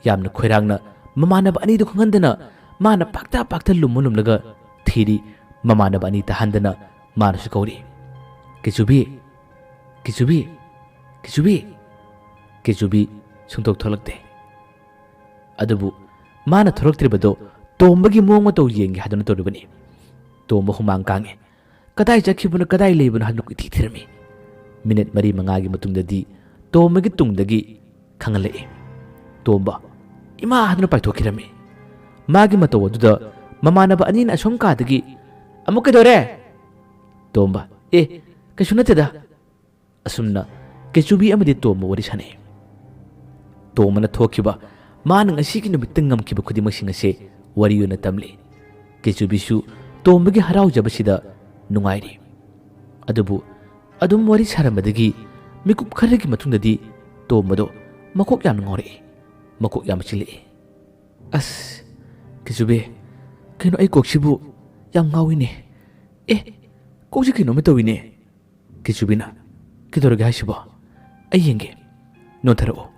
ꯌꯥꯝꯅ ꯈꯣꯏꯔꯥꯡꯅ ꯃꯃꯥꯟꯅꯕ ꯑꯅꯤꯗꯨ ꯈꯪꯍꯟꯗꯅ ꯃꯥꯅ ꯄꯥꯛꯇ ꯄꯥꯛꯇ ꯂꯨꯝꯃ ꯂꯨꯝꯂꯒ ꯊꯤꯔꯤ꯫ ꯃꯃꯥꯟꯅꯕ ꯑꯅꯤ ꯇꯥꯍꯟꯗꯅ ꯃꯥꯅꯁꯨ ꯀꯧꯔꯤ, "ꯀꯦꯆꯨꯕꯤ, ꯀꯦꯆꯨꯕꯤ, ꯀꯦꯆꯨꯕꯤ"꯫ ꯀꯦꯆꯨꯕꯤ ꯁꯨꯡꯊꯣꯛ ꯊꯣꯛꯂꯛꯇꯦ꯫ ꯑꯗꯨꯕꯨ ꯃꯥꯅ ꯊꯣꯛꯂꯛꯇ꯭ꯔꯤꯕꯗꯣ ꯇꯣꯝꯕꯒꯤ ꯃꯑꯣꯡ ꯃꯇꯧ ꯌꯦꯡꯒꯦ ꯍꯥꯏꯗꯨꯅ ꯇꯧꯔꯤꯕꯅꯤ꯫ ꯇꯣꯝꯕ ꯍꯨꯃꯥꯡ ꯀꯥꯡꯉꯤ꯫ ꯀꯗꯥꯏ ꯆꯠꯈꯤꯕꯅꯣ, ꯀꯗꯥꯏ ꯂꯩꯕꯅꯣ ꯍꯥꯏꯗꯨꯅ ꯀꯣꯏꯊꯤ ꯊꯤꯔꯝꯃꯤ꯫ ꯃꯤꯅꯤꯠ ꯃꯔꯤ ꯃꯉꯥꯒꯤ ꯃꯇꯨꯡꯗꯗꯤ ꯇꯣꯝꯕꯒꯤ ꯇꯨꯡꯗꯒꯤ ꯈꯪꯍꯜꯂꯛꯏ꯫ ꯇꯣꯝꯕ ꯏꯃꯥ ꯍꯥꯏꯗꯨꯅ ꯄꯥꯏꯊꯣꯛꯈꯤꯔꯝꯃꯤ꯫ ꯃꯥꯒꯤ ꯃꯇꯧ ꯑꯗꯨꯗ ꯃꯃꯥꯟꯅꯕ ꯑꯅꯤꯅ ꯑꯁꯣꯝ ꯀꯥꯗꯒꯤ, "ꯑꯃꯨꯛ ꯀꯩꯗꯧꯔꯦ?" ꯇꯣꯝꯕ, "ꯑꯦ, ꯀꯩꯁꯨ ꯅꯠꯇꯦꯗ"꯫ ꯑꯁꯨꯝꯅ ꯀꯦꯆꯨꯕꯤ ꯑꯃꯗꯤ ꯇꯣꯝꯕ ꯋꯥꯔꯤ ꯁꯥꯟꯅꯩ꯫ ꯇꯣꯝꯕꯅ ꯊꯣꯛꯈꯤꯕ, ꯃꯥꯅ ꯉꯁꯤꯒꯤ ꯅꯨꯃꯤꯠꯇ ꯉꯝꯈꯤꯕ ꯈꯨꯗꯤꯡꯃꯛꯁꯤꯡ ꯑꯁꯦ ꯋꯥꯔꯤ ꯑꯣꯏꯅ ꯇꯝꯂꯤ꯫ ꯀꯦꯆꯨꯕꯤꯁꯨ ꯇꯣꯝꯕꯒꯤ ꯍꯔꯥꯎꯖꯕꯁꯤꯗ ꯅꯨꯡꯉꯥꯏꯔꯤ꯫ ꯑꯗꯨꯕꯨ ꯑꯗꯨꯝ ꯋꯥꯔꯤ ꯁꯥꯔꯝꯕꯗꯒꯤ ꯃꯤꯀꯨꯞ ꯈꯔꯒꯤ ꯃꯇꯨꯡꯗꯗꯤ ꯇꯣꯝꯕꯗꯣ ꯃꯀꯣꯛ ꯌꯥꯝꯅ ꯉꯥꯎꯔꯛꯏ꯫ ꯃꯀꯣꯛ ꯌꯥꯝꯅ ꯆꯤꯜꯂꯛꯏ꯫ "ꯑꯁ, ꯀꯤꯆꯨꯕꯤ, ꯀꯩꯅꯣ ꯑꯩ ꯀꯣꯛꯁꯤꯕꯨ ꯌꯥꯝ ꯉꯥꯎꯏꯅꯦ꯫ ꯑꯦ, ꯀꯣꯛꯁꯤ ꯀꯩꯅꯣꯝꯃ ꯇꯧꯏꯅꯦ꯫" ꯀꯤꯆꯨꯕꯤꯅ, "ꯀꯩꯗꯧꯔꯒꯦ ꯍꯥꯏꯁꯤꯕꯣ? ꯑꯩ ꯌꯦꯡꯒꯦ꯫ ꯅꯣꯟꯊꯔꯛꯑꯣ꯫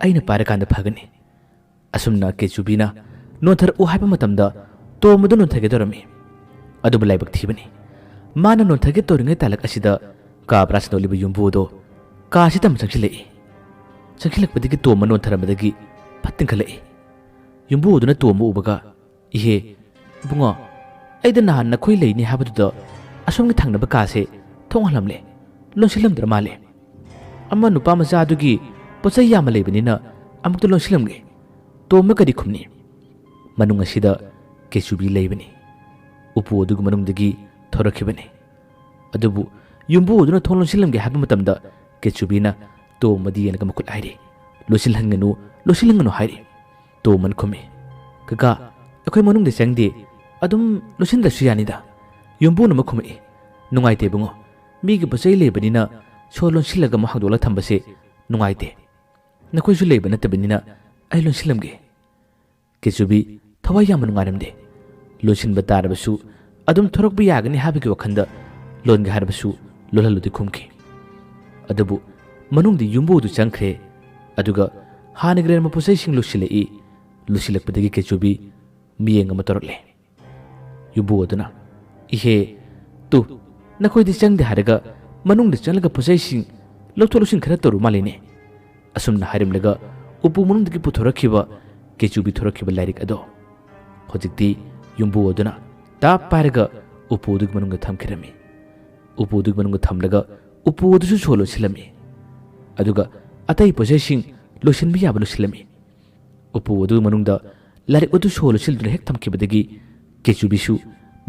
ꯑꯩꯅ ꯄꯥꯏꯔꯀꯥꯟꯗ ꯐꯒꯅꯤ꯫" ꯑꯁꯨꯝꯅ ꯀꯦꯆꯨꯕꯤꯅ ꯅꯣꯟꯊꯔꯛꯎ ꯍꯥꯏꯕ ꯃꯇꯝꯗ ꯇꯣꯝꯕꯗꯨ ꯅꯣꯟꯊꯒꯦ ꯇꯧꯔꯝꯃꯤ꯫ ꯑꯗꯨꯕꯨ ꯂꯥꯏꯕꯛ ꯊꯤꯕꯅꯤ, ꯃꯥꯅ ꯅꯣꯟꯊꯒꯦ ꯇꯧꯔꯤꯉꯩ ꯇꯥꯂꯛ ꯑꯁꯤꯗ ꯀꯥ ꯕ꯭ꯔꯥꯁ ꯅꯣꯠꯂꯤꯕ ꯌꯨꯝꯕꯨ ꯑꯗꯣ ꯀꯥꯁꯤꯗ ꯑꯃ ꯆꯪꯁꯤꯜꯂꯛꯏ꯫ ꯆꯪꯁꯤꯜꯂꯛꯄꯗꯒꯤ ꯇꯣꯝꯕ ꯅꯣꯟꯊꯔꯝꯕꯗꯒꯤ ꯐꯠ ꯇꯤꯡꯈꯠꯂꯛꯏ꯫ ꯌꯨꯝꯕꯨ ꯑꯗꯨꯅ ꯇꯣꯝꯕ ꯎꯕꯒ, "ꯏꯍꯦ, ꯏꯕꯨꯡꯉꯣ, ꯑꯩꯗ ꯅꯍꯥꯟ ꯅꯈꯣꯏ ꯂꯩꯅꯤ ꯍꯥꯏꯕꯗꯨꯗ ꯑꯁꯣꯝꯒꯤ ꯊꯪꯅꯕ ꯀꯥꯁꯦ ꯊꯣꯡ ꯍꯥꯜꯂꯝꯂꯦ, ꯂꯣꯟꯁꯤꯜꯂꯝꯗ꯭ꯔ ꯃꯥꯜꯂꯦ꯫ ꯑꯃ ꯅꯨꯄꯥ ꯃꯆꯥ ꯑꯗꯨꯒꯤ ꯄꯣꯠ ꯆꯩ ꯌꯥꯝꯅ ꯂꯩꯕꯅꯤꯅ ꯑꯃꯨꯛꯇ ꯂꯣꯟꯁꯤꯜꯂꯝꯒꯦ꯫" ꯇꯣꯝꯕ ꯀꯔꯤ ꯈꯨꯝꯅꯤ? ꯃꯅꯨꯡ ꯑꯁꯤꯗ ꯀꯦꯆꯨꯕꯤ ꯂꯩꯕꯅꯤ꯫ ꯎꯄꯨ ꯑꯗꯨꯒꯤ ꯃꯅꯨꯡꯗꯒꯤ ꯊꯣꯔꯛꯈꯤꯕꯅꯤ꯫ ꯑꯗꯨꯕꯨ ꯌꯨꯝꯕꯨ ꯑꯗꯨꯅ ꯊꯣꯡ ꯂꯣꯟꯁꯤꯜꯂꯝꯒꯦ ꯍꯥꯏꯕ ꯃꯇꯝꯗ ꯀꯦꯆꯨꯕꯤꯅ ꯇꯣꯝꯕꯗ ꯌꯦꯡꯂꯒ ꯃꯈꯨꯠ ꯍꯥꯏꯔꯤ, "ꯂꯣꯟꯁꯤꯜꯍꯟꯒꯅꯨ, ꯂꯣꯟꯁꯤꯜꯍꯟꯒꯅꯨ" ꯍꯥꯏꯔꯤ꯫ ꯇꯣꯝꯕꯅ ꯈꯨꯝꯃꯤ, "ꯀꯀꯥ, ꯑꯩꯈꯣꯏ ꯃꯅꯨꯡꯗ ꯆꯪꯗꯦ, ꯑꯗꯨꯝ ꯂꯣꯟꯁꯤꯟꯗ꯭ꯔꯁꯨ ꯌꯥꯅꯤꯗ꯫" ꯌꯨꯝꯕꯨꯅ ꯑꯃꯨꯛ ꯈꯨꯝꯃꯛꯏ, "ꯅꯨꯡꯉꯥꯏꯇꯦ ꯏꯕꯨꯡꯉꯣ, ꯃꯤꯒꯤ ꯄꯣꯠ ꯆꯩ ꯂꯩꯕꯅꯤꯅ ꯁꯣ ꯂꯣꯟꯁꯤꯜꯂꯒ ꯑꯃꯨꯛ ꯍꯥꯡꯗꯣꯛꯂꯒ ꯊꯝꯕꯁꯦ ꯅꯨꯡꯉꯥꯏꯇꯦ꯫ ꯅꯈꯣꯏꯁꯨ ꯂꯩꯕ ꯅꯠꯇꯕꯅꯤꯅ ꯑꯩ ꯂꯣꯟꯁꯤꯜꯂꯝꯒꯦ꯫" ꯀꯦꯆꯨꯕꯤ ꯊꯋꯥꯏ ꯌꯥꯝꯅ ꯅꯨꯡꯉꯥꯏꯔꯝꯗꯦ꯫ ꯂꯣꯟꯁꯤꯟꯕ ꯇꯥꯔꯕꯁꯨ ꯑꯗꯨꯝ ꯊꯣꯔꯛꯄ ꯌꯥꯒꯅꯤ ꯍꯥꯏꯕꯒꯤ ꯋꯥꯈꯜꯗ ꯂꯣꯟꯒꯦ ꯍꯥꯏꯔꯕꯁꯨ ꯂꯣꯜꯍꯜꯂꯨꯗꯦ ꯈꯨꯝꯈꯤ꯫ ꯑꯗꯨꯕꯨ ꯃꯅꯨꯡꯗ ꯌꯨꯝꯕꯨ ꯑꯗꯨ ꯆꯪꯈ꯭ꯔꯦ꯫ ꯑꯗꯨꯒ ꯍꯥꯟꯅꯒꯤ ꯂꯩꯔꯝꯕ ꯄꯣꯠꯆꯩꯁꯤꯡ ꯂꯣꯏꯁꯤꯜꯂꯛꯏ꯫ ꯂꯣꯏꯁꯤꯜꯂꯛꯄꯗꯒꯤ ꯀꯦꯆꯨꯕꯤ ꯃꯤꯠꯌꯦꯡ ꯑꯃ ꯇꯧꯔꯛꯂꯦ꯫ ꯌꯨꯝꯕꯨ ꯑꯗꯨꯅ, "ꯏꯍꯦ, ꯇꯨ, ꯅꯈꯣꯏꯗꯤ ꯆꯪꯗꯦ ꯍꯥꯏꯔꯒ ꯃꯅꯨꯡꯗ ꯆꯪꯂꯒ ꯄꯣꯠꯆꯩꯁꯤꯡ ꯂꯧꯊꯣꯛ ꯂꯧꯁꯤꯟ ꯈꯔ ꯇꯧꯔꯨ ꯃꯥꯜꯂꯤꯅꯦ꯫" ꯑꯁꯨꯝꯅ ꯍꯥꯏꯔꯝꯂꯒ ꯎꯄꯨ ꯃꯅꯨꯡꯗꯒꯤ ꯄꯨꯊꯣꯔꯛꯈꯤꯕ ꯀꯦꯆꯨꯕꯤ ꯊꯣꯔꯛꯈꯤꯕ ꯂꯥꯏꯔꯤꯛ ꯑꯗꯣ ꯍꯧꯖꯤꯛꯇꯤ ꯌꯨꯝꯕꯨ ꯑꯗꯨꯅ ꯇꯥꯞ ꯄꯥꯏꯔꯒ ꯎꯄꯨ ꯑꯗꯨꯒꯤ ꯃꯅꯨꯡꯗ ꯊꯝꯈꯤꯔꯝꯃꯤ꯫ ꯎꯄꯨ ꯑꯗꯨꯒꯤ ꯃꯅꯨꯡꯗ ꯊꯝꯂꯒ ꯎꯄꯨ ꯑꯗꯨꯁꯨ ꯁꯣ ꯂꯣꯟꯁꯤꯜꯂꯝꯃꯤ꯫ ꯑꯗꯨꯒ ꯑꯇꯩ ꯄꯣꯠꯆꯩꯁꯤꯡ ꯂꯣꯏꯁꯤꯟꯕ ꯌꯥꯕ ꯂꯣꯏꯁꯤꯜꯂꯝꯃꯤ꯫ ꯎꯄꯨ ꯑꯗꯨꯒꯤ ꯃꯅꯨꯡꯗ ꯂꯥꯏꯔꯤꯛ ꯑꯗꯨ ꯁꯣ ꯂꯣꯟꯁꯤꯟꯗꯨꯅ ꯍꯦꯛ ꯊꯝꯈꯤꯕꯗꯒꯤ ꯀꯦꯆꯨꯕꯤꯁꯨ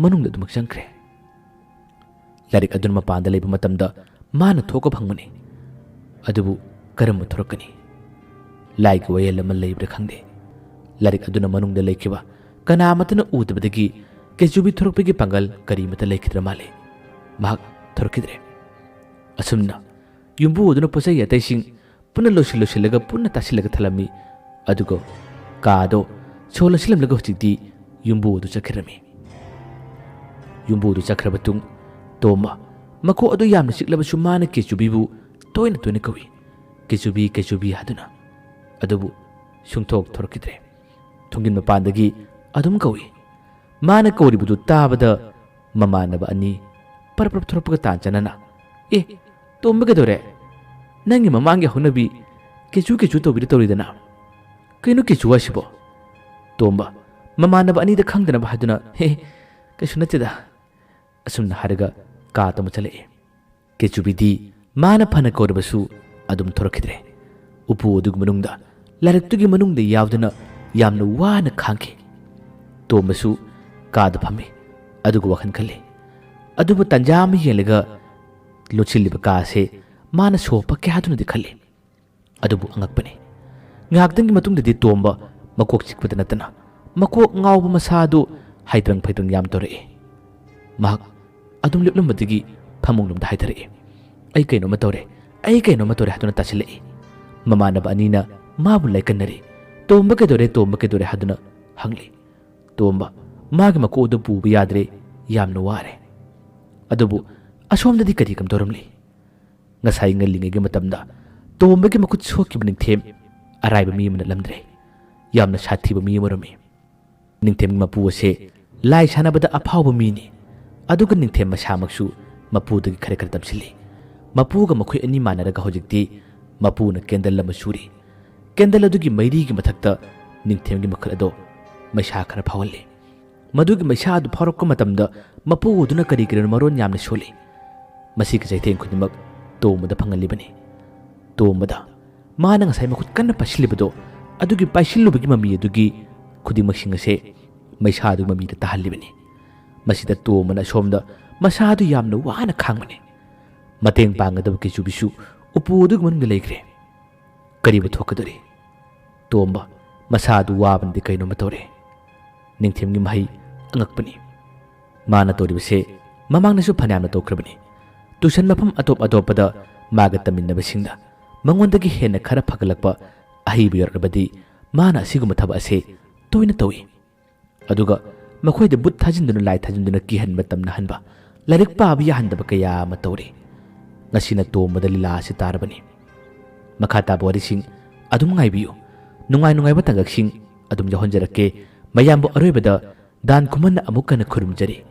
ꯃꯅꯨꯡꯗ ꯑꯗꯨꯃꯛ ꯆꯪꯈ꯭ꯔꯦ꯫ ꯂꯥꯏꯔꯤꯛ ꯑꯗꯨꯅ ꯃꯄꯥꯟꯗ ꯂꯩꯕ ꯃꯇꯝꯗ ꯃꯥꯅ ꯊꯣꯛꯄ ꯐꯪꯕꯅꯤ꯫ ꯑꯗꯨꯕꯨ ꯀꯔꯝꯕ ꯊꯣꯔꯛꯀꯅꯤ? ꯂꯥꯏꯒꯤ ꯋꯥꯌꯦꯜ ꯑꯃ ꯂꯩꯕ꯭ꯔꯥ ꯈꯪꯗꯦ꯫ ꯂꯥꯏꯔꯤꯛ ꯑꯗꯨꯅ ꯃꯅꯨꯡꯗ ꯂꯩꯈꯤꯕ ꯀꯅꯥ ꯑꯃꯠꯇꯅ ꯎꯗꯕꯗꯒꯤ ꯀꯦꯆꯨꯕꯤ ꯊꯣꯔꯛꯄꯒꯤ ꯄꯥꯡꯒꯜ ꯀꯔꯤꯃꯠꯇ ꯂꯩꯈꯤꯗ꯭ꯔ ꯃꯥꯜꯂꯦ꯫ ꯃꯍꯥꯛ ꯊꯣꯔꯛꯈꯤꯗ꯭ꯔꯦ꯫ ꯑꯁꯨꯝꯅ ꯌꯨꯝꯕꯨ ꯑꯗꯨꯅ ꯄꯣꯠꯆꯩ ꯑꯇꯩꯁꯤꯡ ꯄꯨꯟꯅ ꯂꯣꯏꯁꯤꯜ ꯂꯣꯏꯁꯤꯜꯂꯒ ꯄꯨꯟꯅ ꯇꯥꯁꯤꯜꯂꯒ ꯊꯜꯂꯝꯃꯤ꯫ ꯑꯗꯨꯒ ꯀꯥꯗꯣ ꯁꯣ ꯂꯣꯟꯁꯤꯜꯂꯝꯂꯒ ꯍꯧꯖꯤꯛꯇꯤ ꯌꯨꯝꯕꯨ ꯑꯗꯨ ꯆꯠꯈ꯭ꯔꯝꯃꯤ꯫ ꯌꯨꯝꯕꯨ ꯑꯗꯨ ꯆꯠꯈ꯭ꯔ ꯃꯇꯨꯡ ꯇꯣꯝꯕ ꯃꯀꯣꯛ ꯑꯗꯨ ꯌꯥꯝꯅ ꯆꯤꯛꯂꯕꯁꯨ ꯃꯥꯅ ꯀꯦꯆꯨꯕꯤꯕꯨ ꯇꯣꯏꯅ ꯇꯣꯏꯅ ꯀꯧꯏ꯫ "ꯀꯦꯆꯨꯕꯤ, ꯀꯦꯆꯨꯕꯤ" ꯍꯥꯏꯗꯨꯅ꯫ ꯑꯗꯨꯕꯨ ꯁꯨꯡꯊꯣꯛ ꯊꯣꯔꯛꯈꯤꯗ꯭ꯔꯦ꯫ ꯊꯣꯡꯖꯤꯟ ꯃꯄꯥꯟꯗꯒꯤ ꯑꯗꯨꯝ ꯀꯧꯏ꯫ ꯃꯥꯅ ꯀꯧꯔꯤꯕꯗꯨ ꯇꯥꯕꯗ ꯃꯃꯥꯟꯅꯕ ꯑꯅꯤ ꯄꯔꯞ ꯄꯔꯞ ꯊꯣꯔꯛꯄꯒ ꯇꯥꯟ ꯆꯥꯟꯅꯅ, "ꯑꯦ, ꯇꯣꯝꯕ ꯀꯩꯗꯧꯔꯦ? ꯅꯪꯒꯤ ꯃꯃꯥꯡꯒꯤ ꯍꯧꯅꯕꯤ ꯀꯦꯆꯨ ꯀꯦꯆꯨ ꯇꯧꯕꯤꯗ ꯇꯧꯔꯤꯗꯅ? ꯀꯩꯅꯣ ꯀꯦꯆꯨ ꯍꯥꯏꯁꯤꯕꯣ?" ꯇꯣꯝꯕ ꯃꯃꯥꯟꯅꯕ ꯑꯅꯤꯗ ꯈꯪꯗꯅꯕ ꯍꯥꯏꯗꯨꯅ, "ꯍꯦ, ꯀꯩꯁꯨ ꯅꯠꯇꯦꯗ" ꯑꯁꯨꯝꯅ ꯍꯥꯏꯔꯒ ꯀꯥ ꯇꯝꯕ ꯆꯠꯂꯛꯏ꯫ ꯀꯦꯆꯨꯕꯤꯗꯤ ꯃꯥꯅ ꯐꯅ ꯀꯧꯔꯕꯁꯨ ꯑꯗꯨꯝ ꯊꯣꯔꯛꯈꯤꯗ꯭ꯔꯦ꯫ ꯎꯄꯨ ꯑꯗꯨꯒꯤ ꯃꯅꯨꯡꯗ, ꯂꯥꯏꯔꯤꯛꯇꯨꯒꯤ ꯃꯅꯨꯡꯗ ꯌꯥꯎꯗꯨꯅ ꯌꯥꯝꯅ ꯋꯥꯅ ꯈꯥꯡꯈꯤ꯫ ꯇꯣꯝꯕꯁꯨ ꯀꯥꯗ ꯐꯝꯃꯤ, ꯑꯗꯨꯒ ꯋꯥꯈꯜ ꯈꯜꯂꯤ꯫ ꯑꯗꯨꯕꯨ ꯇꯟꯖꯥ ꯑꯃ ꯌꯦꯡꯂꯒ ꯂꯣꯠꯁꯤꯜꯂꯤꯕ ꯀꯥ ꯑꯁꯦ ꯃꯥꯅ ꯁꯣ ꯄꯛꯀꯦ ꯍꯥꯏꯗꯨꯅꯗꯤ ꯈꯜꯂꯤ꯫ ꯑꯗꯨꯕꯨ ꯑꯉꯛꯄꯅꯤ, ꯉꯥꯏꯍꯥꯛꯇꯪꯒꯤ ꯃꯇꯨꯡꯗꯗꯤ ꯇꯣꯝꯕ ꯃꯀꯣꯛ ꯆꯤꯛꯄꯗ ꯅꯠꯇꯅ ꯃꯀꯣꯛ ꯉꯥꯎꯕ ꯃꯁꯥ ꯑꯗꯨ ꯍꯩꯗ꯭ꯔꯪ ꯐꯩꯗ꯭ꯔꯪ ꯌꯥꯝ ꯇꯧꯔꯛꯏ꯫ ꯃꯍꯥꯛ ꯑꯗꯨꯝ ꯂꯦꯞꯂꯝꯕꯗꯒꯤ ꯐꯃꯨꯡꯂꯣꯝꯗ ꯍꯥꯏꯊꯔꯛꯏ꯫ "ꯑꯩ ꯀꯩꯅꯣꯝꯃ ꯇꯧꯔꯦ, ꯑꯩ ꯀꯩꯅꯣꯝꯃ ꯇꯧꯔꯦ" ꯍꯥꯏꯗꯨꯅ ꯇꯥꯁꯤꯜꯂꯛꯏ꯫ ꯃꯃꯥꯟꯅꯕ ꯑꯅꯤꯅ ꯃꯥꯕꯨ ꯂꯥꯏꯀꯟꯅꯔꯤ꯫ "ꯇꯣꯝꯕ ꯀꯩꯗꯧꯔꯦ, ꯇꯣꯝꯕ ꯀꯩꯗꯧꯔꯦ?" ꯍꯥꯏꯗꯨꯅ ꯍꯪꯂꯤ꯫ ꯇꯣꯝꯕ ꯃꯥꯒꯤ ꯃꯀꯣꯛ ꯑꯗꯨ ꯄꯨꯕ ꯌꯥꯗ꯭ꯔꯦ, ꯌꯥꯝꯅ ꯋꯥꯔꯦ꯫ ꯑꯗꯨꯕꯨ ꯑꯁꯣꯝꯗꯗꯤ ꯀꯔꯤ ꯀꯝꯗꯧꯔꯝꯂꯤ? ꯉꯁꯥꯏ ꯉꯜꯂꯤꯉꯩꯒꯤ ꯃꯇꯝꯗ ꯇꯣꯝꯕꯒꯤ ꯃꯈꯨꯠ ꯁꯣꯛꯈꯤꯕ ꯅꯤꯡꯊꯦꯝ ꯑꯔꯥꯏꯕ ꯃꯤ ꯑꯃ ꯅꯠꯂꯝꯗ꯭ꯔꯦ꯫ ꯌꯥꯝꯅ ꯁꯥꯊꯤꯕ ꯃꯤ ꯑꯃ ꯑꯣꯏꯔꯝꯃꯤ꯫ ꯅꯤꯡꯊꯦꯝꯒꯤ ꯃꯄꯨ ꯑꯁꯦ ꯂꯥꯏ ꯁꯥꯟꯅꯕꯗ ꯑꯐꯥꯎꯕ ꯃꯤꯅꯤ꯫ ꯑꯗꯨꯒ ꯅꯤꯡꯊꯦꯝ ꯃꯁꯥꯃꯛꯁꯨ ꯃꯄꯨꯗꯒꯤ ꯈꯔ ꯈꯔ ꯇꯝꯁꯤꯜꯂꯤ꯫ ꯃꯄꯨꯒ ꯃꯈꯣꯏ ꯑꯅꯤ ꯃꯥꯟꯅꯔꯒ ꯍꯧꯖꯤꯛꯇꯤ ꯃꯄꯨꯅ ꯀꯦꯟꯗꯜ ꯑꯃ ꯁꯨꯔꯤ꯫ ꯀꯦꯟꯗꯜ ꯑꯗꯨꯒꯤ ꯃꯩꯔꯤꯒꯤ ꯃꯊꯛꯇ ꯅꯤꯡꯊꯦꯝꯒꯤ ꯃꯈꯨꯠ ꯑꯗꯣ ꯃꯩꯁꯥ ꯈꯔ ꯐꯥꯎꯍꯜꯂꯤ꯫ ꯃꯗꯨꯒꯤ ꯃꯩꯁꯥ ꯑꯗꯨ ꯐꯥꯎꯔꯛꯄ ꯃꯇꯝꯗ ꯃꯄꯨ ꯑꯗꯨꯅ ꯀꯔꯤ ꯀꯔꯤꯅꯣ ꯃꯔꯣꯟ ꯌꯥꯝꯅ ꯁꯣꯜꯂꯤ꯫ ꯃꯁꯤꯒꯤ ꯆꯩꯊꯦꯡ ꯈꯨꯗꯤꯡꯃꯛ ꯇꯣꯝꯕꯗ ꯐꯪꯍꯜꯂꯤꯕꯅꯤ꯫ ꯇꯣꯝꯕꯗ ꯃꯥꯅ ꯉꯁꯥꯏ ꯃꯈꯨꯠ ꯀꯟꯅ ꯄꯥꯏꯁꯤꯜꯂꯤꯕꯗꯣ, ꯑꯗꯨꯒꯤ ꯄꯥꯏꯁꯤꯜꯂꯨꯕꯒꯤ ꯃꯃꯤ ꯑꯗꯨꯒꯤ ꯈꯨꯗꯤꯡꯃꯛꯁꯤꯡ ꯑꯁꯦ ꯃꯩꯁꯥꯗꯨꯒꯤ ꯃꯃꯤꯗ ꯇꯥꯍꯜꯂꯤꯕꯅꯤ꯫ ꯃꯁꯤꯗ ꯇꯣꯝꯕꯅ ꯑꯁꯣꯝꯗ ꯃꯁꯥꯗꯨ ꯌꯥꯝꯅ ꯋꯥꯅ ꯈꯥꯡꯕꯅꯤ꯫ ꯃꯇꯦꯡ ꯄꯥꯡꯒꯗꯕ ꯀꯦꯆꯨꯕꯤꯁꯨ ꯎꯄꯨ ꯑꯗꯨꯒꯤ ꯃꯅꯨꯡꯗ ꯂꯩꯈ꯭ꯔꯦ꯫ ꯀꯔꯤꯕꯨ ꯊꯣꯛꯀꯗꯧꯔꯤ? ꯇꯣꯝꯕ ꯃꯁꯥꯗꯨ ꯋꯥꯕꯅꯗꯤ ꯀꯩꯅꯣꯝꯃ ꯇꯧꯔꯦ꯫ ꯅꯤꯡꯊꯦꯝꯒꯤ ꯃꯍꯩ ꯑꯉꯛꯄꯅꯤ꯫ ꯃꯥꯅ ꯇꯧꯔꯤꯕꯁꯦ ꯃꯃꯥꯡꯗꯁꯨ ꯐꯅꯌꯥꯝꯅ ꯇꯧꯈ꯭ꯔꯕꯅꯤ꯫ ꯇ꯭ꯌꯨꯁꯟ ꯃꯐꯝ ꯑꯇꯣꯞ ꯑꯇꯣꯞꯄꯗ ꯃꯥꯒ ꯇꯝꯃꯤꯟꯅꯕꯁꯤꯡꯗ ꯃꯉꯣꯟꯗꯒꯤ ꯍꯦꯟꯅ ꯈꯔ ꯐꯒꯠꯂꯛꯄ ꯑꯍꯩꯕ ꯌꯧꯔꯛꯂꯕꯗꯤ ꯃꯥꯅ ꯑꯁꯤꯒꯨꯝꯕ ꯊꯕꯛ ꯑꯁꯦ ꯇꯣꯏꯅ ꯇꯧꯏ꯫ ꯑꯗꯨꯒ ꯃꯈꯣꯏꯗ ꯕꯨꯠ ꯊꯥꯖꯤꯟꯗꯨꯅ, ꯂꯥꯏ ꯊꯥꯖꯤꯟꯗꯨꯅ ꯀꯤꯍꯟꯕ, ꯇꯝꯅꯍꯟꯕ, ꯂꯥꯏꯔꯤꯛ ꯄꯥꯕ ꯌꯥꯍꯟꯗꯕ ꯀꯌꯥ ꯑꯃ ꯇꯧꯔꯤ꯫ ꯉꯁꯤꯅ ꯇꯣꯝꯕꯗ ꯂꯤꯂꯥ ꯑꯁꯤ ꯇꯥꯔꯕꯅꯤ꯫ ꯃꯈꯥ ꯇꯥꯕ ꯋꯥꯔꯤꯁꯤꯡ ꯑꯗꯨꯝ ꯉꯥꯏꯕꯤꯌꯨ꯫ ꯅꯨꯡꯉꯥꯏ ꯅꯨꯡꯉꯥꯏꯕ ꯇꯥꯡꯀꯛꯁꯤꯡ ꯑꯗꯨꯝ ꯌꯥꯎꯍꯟꯖꯔꯛꯀꯦ꯫ ꯃꯌꯥꯝꯕꯨ ꯑꯔꯣꯏꯕꯗ ꯗꯥꯟ ꯈꯨꯃꯟꯅ ꯑꯃꯨꯛ ꯍꯟꯅ ꯈꯨꯔꯨꯝꯖꯔꯤ꯫